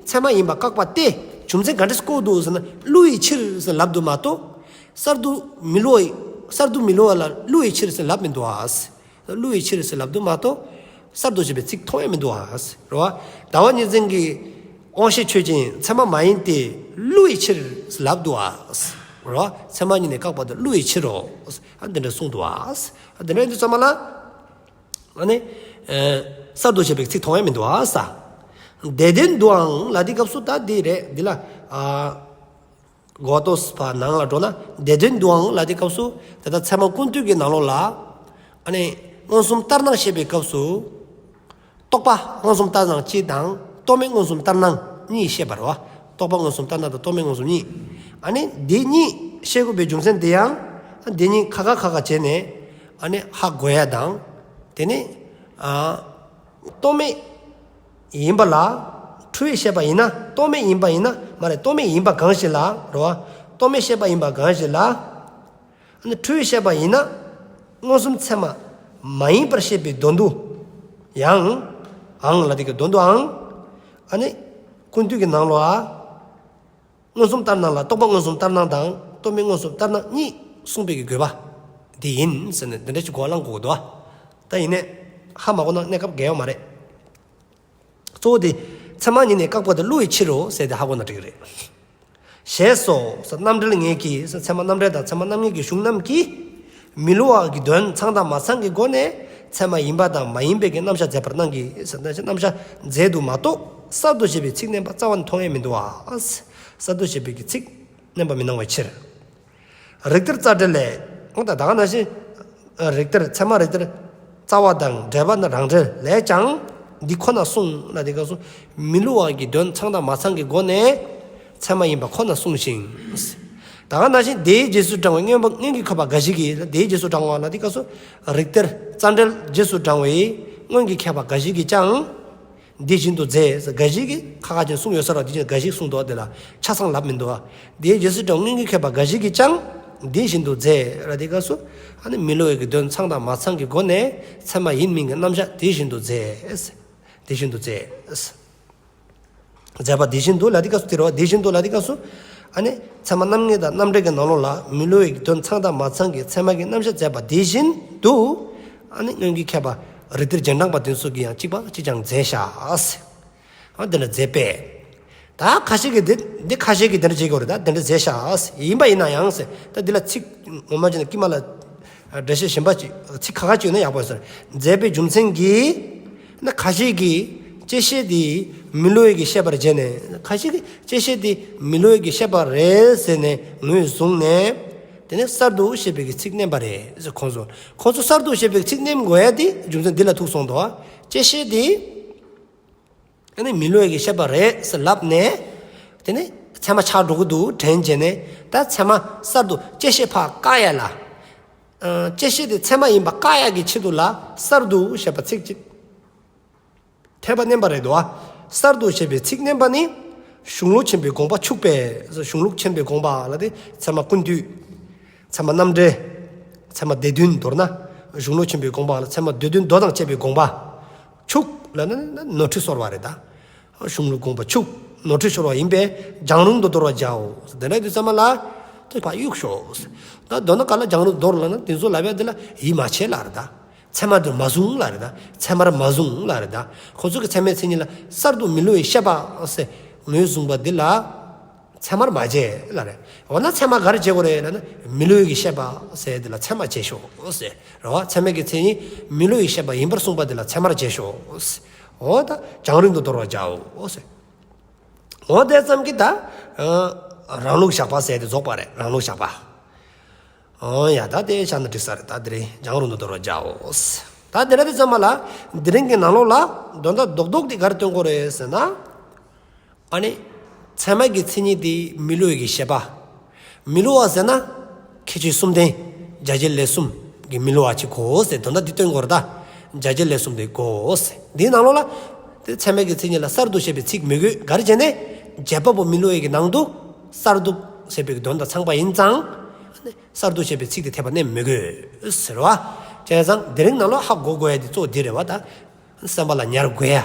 ཚད་མ་ཡིན་པ་བཀག་པ་སྟེ། རྒྱུ་མཚན་ག་འདྲས་བཀག་འདུག་ཟེར་ན། བསླུ་བའི་ཕྱིར་ཟེར་ལབ་འདུག་མ་གཏོགས། གསར་དུ་མི་བསླུ་བ། གསར་དུ་མི་བསླུ་བ་ལ་བསླུ་བའི་ཕྱིར་ཟེར་ལབ་མི་འདུག་ཨ། བསླུ་བའི་ཕྱིར་ཟེར་ལབ་འདུག་མ་གཏོགས། གསར་དུ་བྱས་པའི་ཚིག་མཐོང་ཡང་མི་འདུག་ཨ། རེད་བ། ཟླ་བ་གཉིས་འཛིན་གྱི་དབང་ཤེས་ཆོས་ཅན། ཚད་མ་མ་ཡིན་ཏེ་བསླུ་བའི་ཕྱིར་ཟེར་ལབ་འདུག་ཨ། རེད་བ། ཚད་མ་ཉིད་ནི་བཀག་པ་དེ་བསླུ་བའི་ཕྱིར་རོ། ཨ། འདི་འདྲ་གསུངས་འདུག་ཨ། ཨ། འདི་འདྲ་ཡིན་དུས་ཙམ་པ་ལ། ཨ་ནི། ཨ། གསར་དུ་བྱས་པའི་ཚིག་མཐོང་ཡང་མི་འདུག་ཨ། སྡེ་བདུན་དུའང་ལ་དེ་སྐབས་སུ་ད་འདི་རེད། འདི་ལ། ཨ། གོ་ཏོས་པ་ནང་ལ་འགྲོ་ན་སྡེ་བདུན་དུའང་ལ་དེ་སྐབས་སུ། དེ་ལྟར་ཚད་མ་ཀུན་བཏུས་ཀྱི་ནང་ལོགས་ལ། ཨ་ནི། མངོན་སུམ་ལྟར་སྣང་བཤད་པའི་སྐབས་སུ། རྟོག་པ་མངོན་སུམ་ལྟར་སྣང་གཅིག་དང་རྟོག་མེད་མངོན་སུམ་ལྟར་སྣང་གཉིས་བཤད་པ་རེད་བ། རྟོག་པ་མངོན་སུམ་ལྟར་སྣང་དང་རྟོག་མེད་མངོན་སུམ་གཉིས། ཨ་ནི་འདི་གཉིས་བཤད་དགོས་པའི་རྒྱུ་མཚན་དེ་ཡང་། འདི་གཉིས་ཁ་ཁ་ཁ་ཁ་བྱས་ནས། ཨ་ནི་ཧ་གོ་ཡ་དང་། དེ་ནི། ཨ། རྟོག་མེད་ཡིན་པ་ལ་འཁྲུལ་བས་བཤད་པ་ཡིན་ན། རྟོག་མེད་ཡིན་པ་ཡིན་ན། མ་རེད། རྟོག་མེད་ཡིན་པ་གང་ཞིག་ལ་རེད་བ། རྟོག་མེད་བཤད་པ་ཡིན་པ་གང་ཞིག་ལ། ཨ་ནི་འཁྲུལ་བས་བཤད་པ་ཡིན་ན། མངོན་སུམ་ཚད་མ་མ་ཡིན་པར་བཤད་པའི་དོན་དུ་ཡང་། འང་ལ་དེ་གི་དོན་དུའང་། ཨ་ནི་ཀུན་བཏུས་ཀྱི་ནང་ལོགས་ཨ། མངོན་སུམ་ལྟར་སྣང་ལ་རྟོག་པ་མངོན་སུམ་ལྟར་སྣང་དང་རྟོག་མེད་མངོན་སུམ་ལྟར་སྣང་གཉིས་གསུངས་པའི་གི་དགོས་པ་འདི་ཡིན་ཟེར་ནས་འདི་འདྲ་ཞིག་གོ་བ་བླང་དགོས་འདུག་ཨ། ད་ཡིན་ནས་ཧ་མ་གོ་ན་གནས་སྐབས་འགལ་ཡོད་མ་རེད། གཙོ་བོ་དེ་ཚད་མ་ཉིད་ནི་བཀག་པ་དེ་བསླུ་བའི་ཕྱིར་རོ་ཟེར་ཏེ་ཧ་གོ་ན་འགྲིག་གི་རེད། ཞེས་སོ། རྣམ་འགྲེལ་ངེས་ཀྱིས། ཚད་མ་རྣམ་འགྲེལ་དང་ཚད་མ་རྣམ་ངེས་ཀྱི་གཞུང་རྣམས་ཀྱིས། མི་བསླུ་བ་གི་དོན་ཚང་དང་མ་ཚང་གི་སྒོ་ནས་ཚད་མ་ཡིན་པ་དང་མ་ཡིན་པའི་གི་རྣམ་གཞག་མཛད་པར་སྣང་གི། རྣམ་གཞག་མཛད་འདུག་མ་གཏོགས་གསར་དུ་བཤད་པའི་ཚིག་བསྣན་པ་རྩ་བ་ནས་མཐོང་ཡང་མི་འདུག་བ། གསར་དུ་བཤད་པའི་གི་ཚིག་བསྣན་པ་མི་སྣང་བའི་ཕྱིར། རིགས་གཏེར་རྩ་འགྲེལ་ལས། འོ་ད་ད་ག་ནང་བཞིན། རིགས་གཏེར་ཚད་མ་རིགས་གཏེར། རྩ་བ་དང་འགྲེལ་པ་ནི་རང་འགྲེལ་ལས་ཀྱང་། འདི་ཁོ་ན་གསུངས་ལ་དེ་སྐབས་སུ་མི་བསླུ་བ་གི་དོན་ཚང་དང་མ་ཚང་གི་སྒོ་ནས་ཚད་མ་ཡིན་པ་ཁོ་ན་གསུངས་ཤིང་། ད་ག་ནང་བཞིན་དེའི་རྗེས་སུ་འབྲང་བའི་མངོན་པ་མངོན་གྱི་མཁས་པ་འགའ་ཞིག་གིས། དེའི་རྗེས་སུ་འབྲང་བ་ལ་དེ་སྐབས་སུ་རིགས་གཏེར་རྩ་འགྲེལ་རྗེས་སུ་འབྲང་བའི་མངོན་གྱི་མཁས་པ་འགའ་ཞིག་གིས་ཀྱང་། འདི་བཞིན་དུ་མཛད། འགའ་ཞིག་གིས་ཁ་ཁ་ཅན་གསུངས་ཡོད་ས་རེད། འདི་བཞིན་འགའ་ཞིག་གསུངས་འདུག་དེ་ལ་ཆ་ཚང་ལབ་མི་འདུག་དེའི་རྗེས་སུ་འབྲང་མངོན་གྱི་མཁས་པ་འགའ་ཞིག་གིས་ཀྱང་འདི་བཞིན་དུ་མཛད་ལ་དེ་སྐབས་སུ། ཨ་ནི་མི་བསླུ་བའི་གི་དོན་ཚང་དང་མ་ཚང་གི་སྒོ་ནས་ཚད་མ་ཡིན་མིན་གྱི་རྣམ་གཞག་དེ་བཞིན་དུ་མཛད། དེ་བཞིན་དུ་མཛད། མཛད་པ་དེ་བཞིན་དུ་ལ་དེ་སྐབས་སུ། དེ་རེད་བ། དེ་བཞིན་དུ་ལ་དེ་སྐབས་སུ། ཨ་ནི་ཚད་མ་རྣམ་ངེས་དང་རྣམ་འགྲེལ་གྱི་ནང་ལོགས་ལ་མི་བསླུ་བའི་གི་དོན་ཚང་དང་མ་ཚང་གི་ཚད་མ་གི་རྣམ་གཞག་མཛད་པ་དེ་བཞིན་དུ། ཨ་ནི་མངོན་གྱི་མཁས་པ་རིགས་གཏེར་རྗེས་འབྲང་པ་དེ་ཚོ་གིས་ཡང་གཅིག་པ་གཅིག་ཀྱང་མཛད་ཤག་ཨ། འདི་འདྲ་མཛད་པས། ད་ཁ་ཤས་ཀྱིས་འདི་འདི་ཁ་ཤས་ཀྱིས་འདི་འདྲ་བྱེད་དགོས་རེད། ད་འདི་འདྲ་མཛད་ཤག་ཡིན་པ་ཡིན་ན་ཡང་ཟེར། ད་འདི་ལ་ཚིག་ངོ་མ་བྱས་ན་དཀྱིལ་མ་ལ་འགྲེལ་བཤད་གཞན་པ་ཅིག་ཚིག་ཁ་ཁ་ཅིག་ཡོད་ན་ཡག་པོ་ཟེར། མཛད་པའི་རྒྱུ་མཚན་གྱིས། ན་ཁ་ཤས་ཀྱིས་བཅད་ཤེས་དེ་མི་བསླུ་བའི་གི་བཤད་པར་བྱས་ནས། ཁ་ཤས་ཀྱིས་བཅད་ཤེས་དེ་མི་བསླུ་བའི་གི་བཤད་པ་རེད་ཟེར་ནས་ངོས་བཟུང་ནས། དེ་ནས་གསར་དུ་བཤད་པའི་གི་ཚིག་བསྣན་པ་རེད་ཟེར། ཁོང་ཚོ་ཁོང་ཚོ་གསར་དུ་བཤད་པའི་ཚིག་བསྣན་དགོས་ཡ་དེ་རྒྱུ་མཚན་འདི་ལ་ཐུག་སོང་འདུག་བཅད་ཤེས་དེ། ཨ་ནི་མི་བསླུ་བའི་གི་བཤད་པ་རེད་ཟེར་ལབ་ནས། དེ་ནས་ཚད་མ་ཆགས་འགྲོ་གི་འདུག་དྲན་བྱས་ནས། ད་ཚད་མ་གསར་དུ་བཅད་ཤེས་ཕར་བཀག་ཡ་ལ། ཨ། བཅད་ཤེས་དེ་ཚད་མ་ཡིན་པ་བཀག་ཡ་གི་ཆེད་དུ་ལ་གསར་དུ་བཤད་པ་ཚིག་གཅིག་འཐེབ་པ་བསྣན་པ་རེད་འདུག་བ། གསར་དུ་བཤད་པའི་ཚིག་བསྣན་པ་ནི། གཞུང་ལུགས་ཆེན་པོའི་དགོངས་པ་འཕྱུགས་པས། གཞུང་ལུགས་ཆེན་པོའི་དགོངས་པ་ལ་དེ་ཚད་མ་ཀུན་བཏུས། ཚད་མ་རྣམ་འགྲེལ། ཚད་མ་སྡེ་བདུན། མདོར་ན་གཞུང་ལུགས་ཆེན་པོའི་དགོངས་པ་ལ་ཚད་མ་སྡེ་བདུན་མདོ་དང་བཅས་པའི་དགོངས་པ། འཕྱུགས་ལ་ནི་ནོར་འཁྲུལ་སོར་བ་རེད་ད། གཞུང་ལུགས་དགོངས་པ་འཕྱུགས། ནོར་འཁྲུལ་སོར་བ་ཡིན་པས་རྒྱང་རིང་དུ་དོར་བར་བྱའོ། དེ་འདྲ་དུས་ཙམ་པ་ལ་དེ་ཕར་གཡུག་ཤོག་ད་མདོར་ན་ག་ལ་རྒྱང་རིང་དུ་དོར་ལབ་ན་དེ་ཚོ་ལབ་ཡ་དེ་ལ་ཡིད་མ་ཆེས་ལ་རེད་ད། ཚད་མ་དུ་མ་བཟུང་ལབ་རེད་ད། ཚད་མར་མ་བཟུང་ལབ་རེད་ད། ཁོ་ཚོ་གི་ཚད་མའི་མཚན་ཉིད་ལ་གསར་དུ་མི་བསླུ་བའི་ཤེས་པ་ཟེར་ངོས་བཟུང་བ་འདི་ལ་ཚད་མར་མ་བྱེད་ལབ་རེད། འོ་ན་ཚད་མ་ག་རེ་བྱེད་དགོས་རེད་ལབ་ན། མི་བསླུ་བའི་ཤེས་པ་ཟེར་འདི་ལ་ཚད་མ་བྱེད་ཤོག་ཟེར་རེད་བ། ཚད་མའི་གི་མཚན་ཉིད་མི་བསླུ་བའི་ཤེས་པ་ཡིན་པར་གསུངས་པ་འདི་ལ་ཚད་མར་བྱེད་ཤོག་ཟེར། འོ་ད་རྒྱང་རིང་དུ་དོར་བར་བྱའོ་ཟེར། འོ་དེ་ཙམ་གྱིས་ད་རང་ལུགས་བཞག་པ་ཟེར་དེ་རྫོགས་པ་རེད། རང་ལུགས་བཞག་པ། འོ་ཡ། ད་དེ་བཞག་ན་འགྲིག་ས་རེད། ད་དེ་རིང་རྒྱང་རིང་དུ་དོར་བར་བྱའོ། ད་དེ་རེད། དེ་ཙམ་མ་ལ་དེ་རིང་གི་ནང་ལོགས་ལ་དོན་དག་རྡོག་རྡོག་དེ་ག་རེ་སྟོན་དགོས་རེད་ཟེར་ན། ཨ་ནི། ཚད་མ་གི་མཚན་ཉིད་དེ་མི་བསླུ་བའི་གི་ཤེས་པ། མི་བསླུ་བ་ཟེར་ན། ཁྱད་ཆོས་གསུམ་ལྡན། བྱ་བྱེད་ལས་གསུམ་གྱི་མི་བསླུ་བ་ཅིག་དགོས་ཟེར། དོན་དག་འདི་སྟོན་དགོས་རེད་ད། བྱ་བྱེད་ལས་གསུམ་དེ་དགོས་ཟེར། འདིའི་ནང་ལོགས་ལ། དེ་ཚད་མ་གི་མཚན་ཉིད་ལ་གསར་དུ་བཤད་པའི་ཚིག་མི་དགོས། ག་རེ་བྱས་ནས། བྱེད་པ་པོ་མི་བསླུ་བའི་གི་ནང་དུ། གསར་དུ་བཤད་པའི་གི་དོན་དང་ཚང་པ་ཡིན་ཙང་། གསར་དུ་བཤད་པའི་ཚིག་དེ་འཐེབ་པ་ནི་མི་དགོས་ཟེར་བ། བྱས་ཙང་དེ་རིང་ནང་ལོགས་ཧ་གོ་དགོས་ཡ་དེ་གཙོ་བོ་འདི་རེད་བ་ད། བསམ་པ་ལ་ཉར་དགོས་ཡ།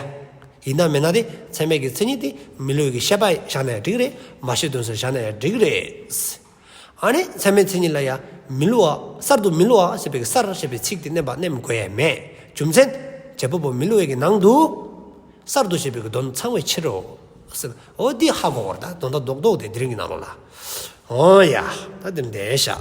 ཡིན་ན་མིན་ན་དེ་ཚད་མའི་གི་མཚན་ཉིད་དེ་མི་བསླུ་བའི་གི་ཤེས་པ་བཞག་ན་ཡང་འགྲིག་རེད། མ་ཤེས་དོན་ཟེར་བཞག་ན་ཡང་འགྲིག་རེད། ཨ་ནི་ཚད་མའི་མཚན་ཉིད་ལ་ཡང་མི་བསླུ་བ། གསར་དུ་མི་བསླུ་བ་ཞེས་པའི་གི་གསར་ཞེས་པའི་ཚིག་དེ་བསྣན་པ་བསྣན་དགོས་ཡ་མེད། རྒྱུ་མཚན། བྱེད་པ་པོ་མི་བསླུ་བའི་གི་ནང་དུ། གསར་དུ་བཤད་པའི་གི་དོན་ཚང་བའི་ཕྱིར་རོ། འོ་འདི་ཧ་གོ་བར་ད་དོན་དག་རྡོག་རྡོག་དེ་དེ་རིང་གི་ནང་ལོགས་ལ། འོ་ཡ། ད་དེ་འདྲ་བཞག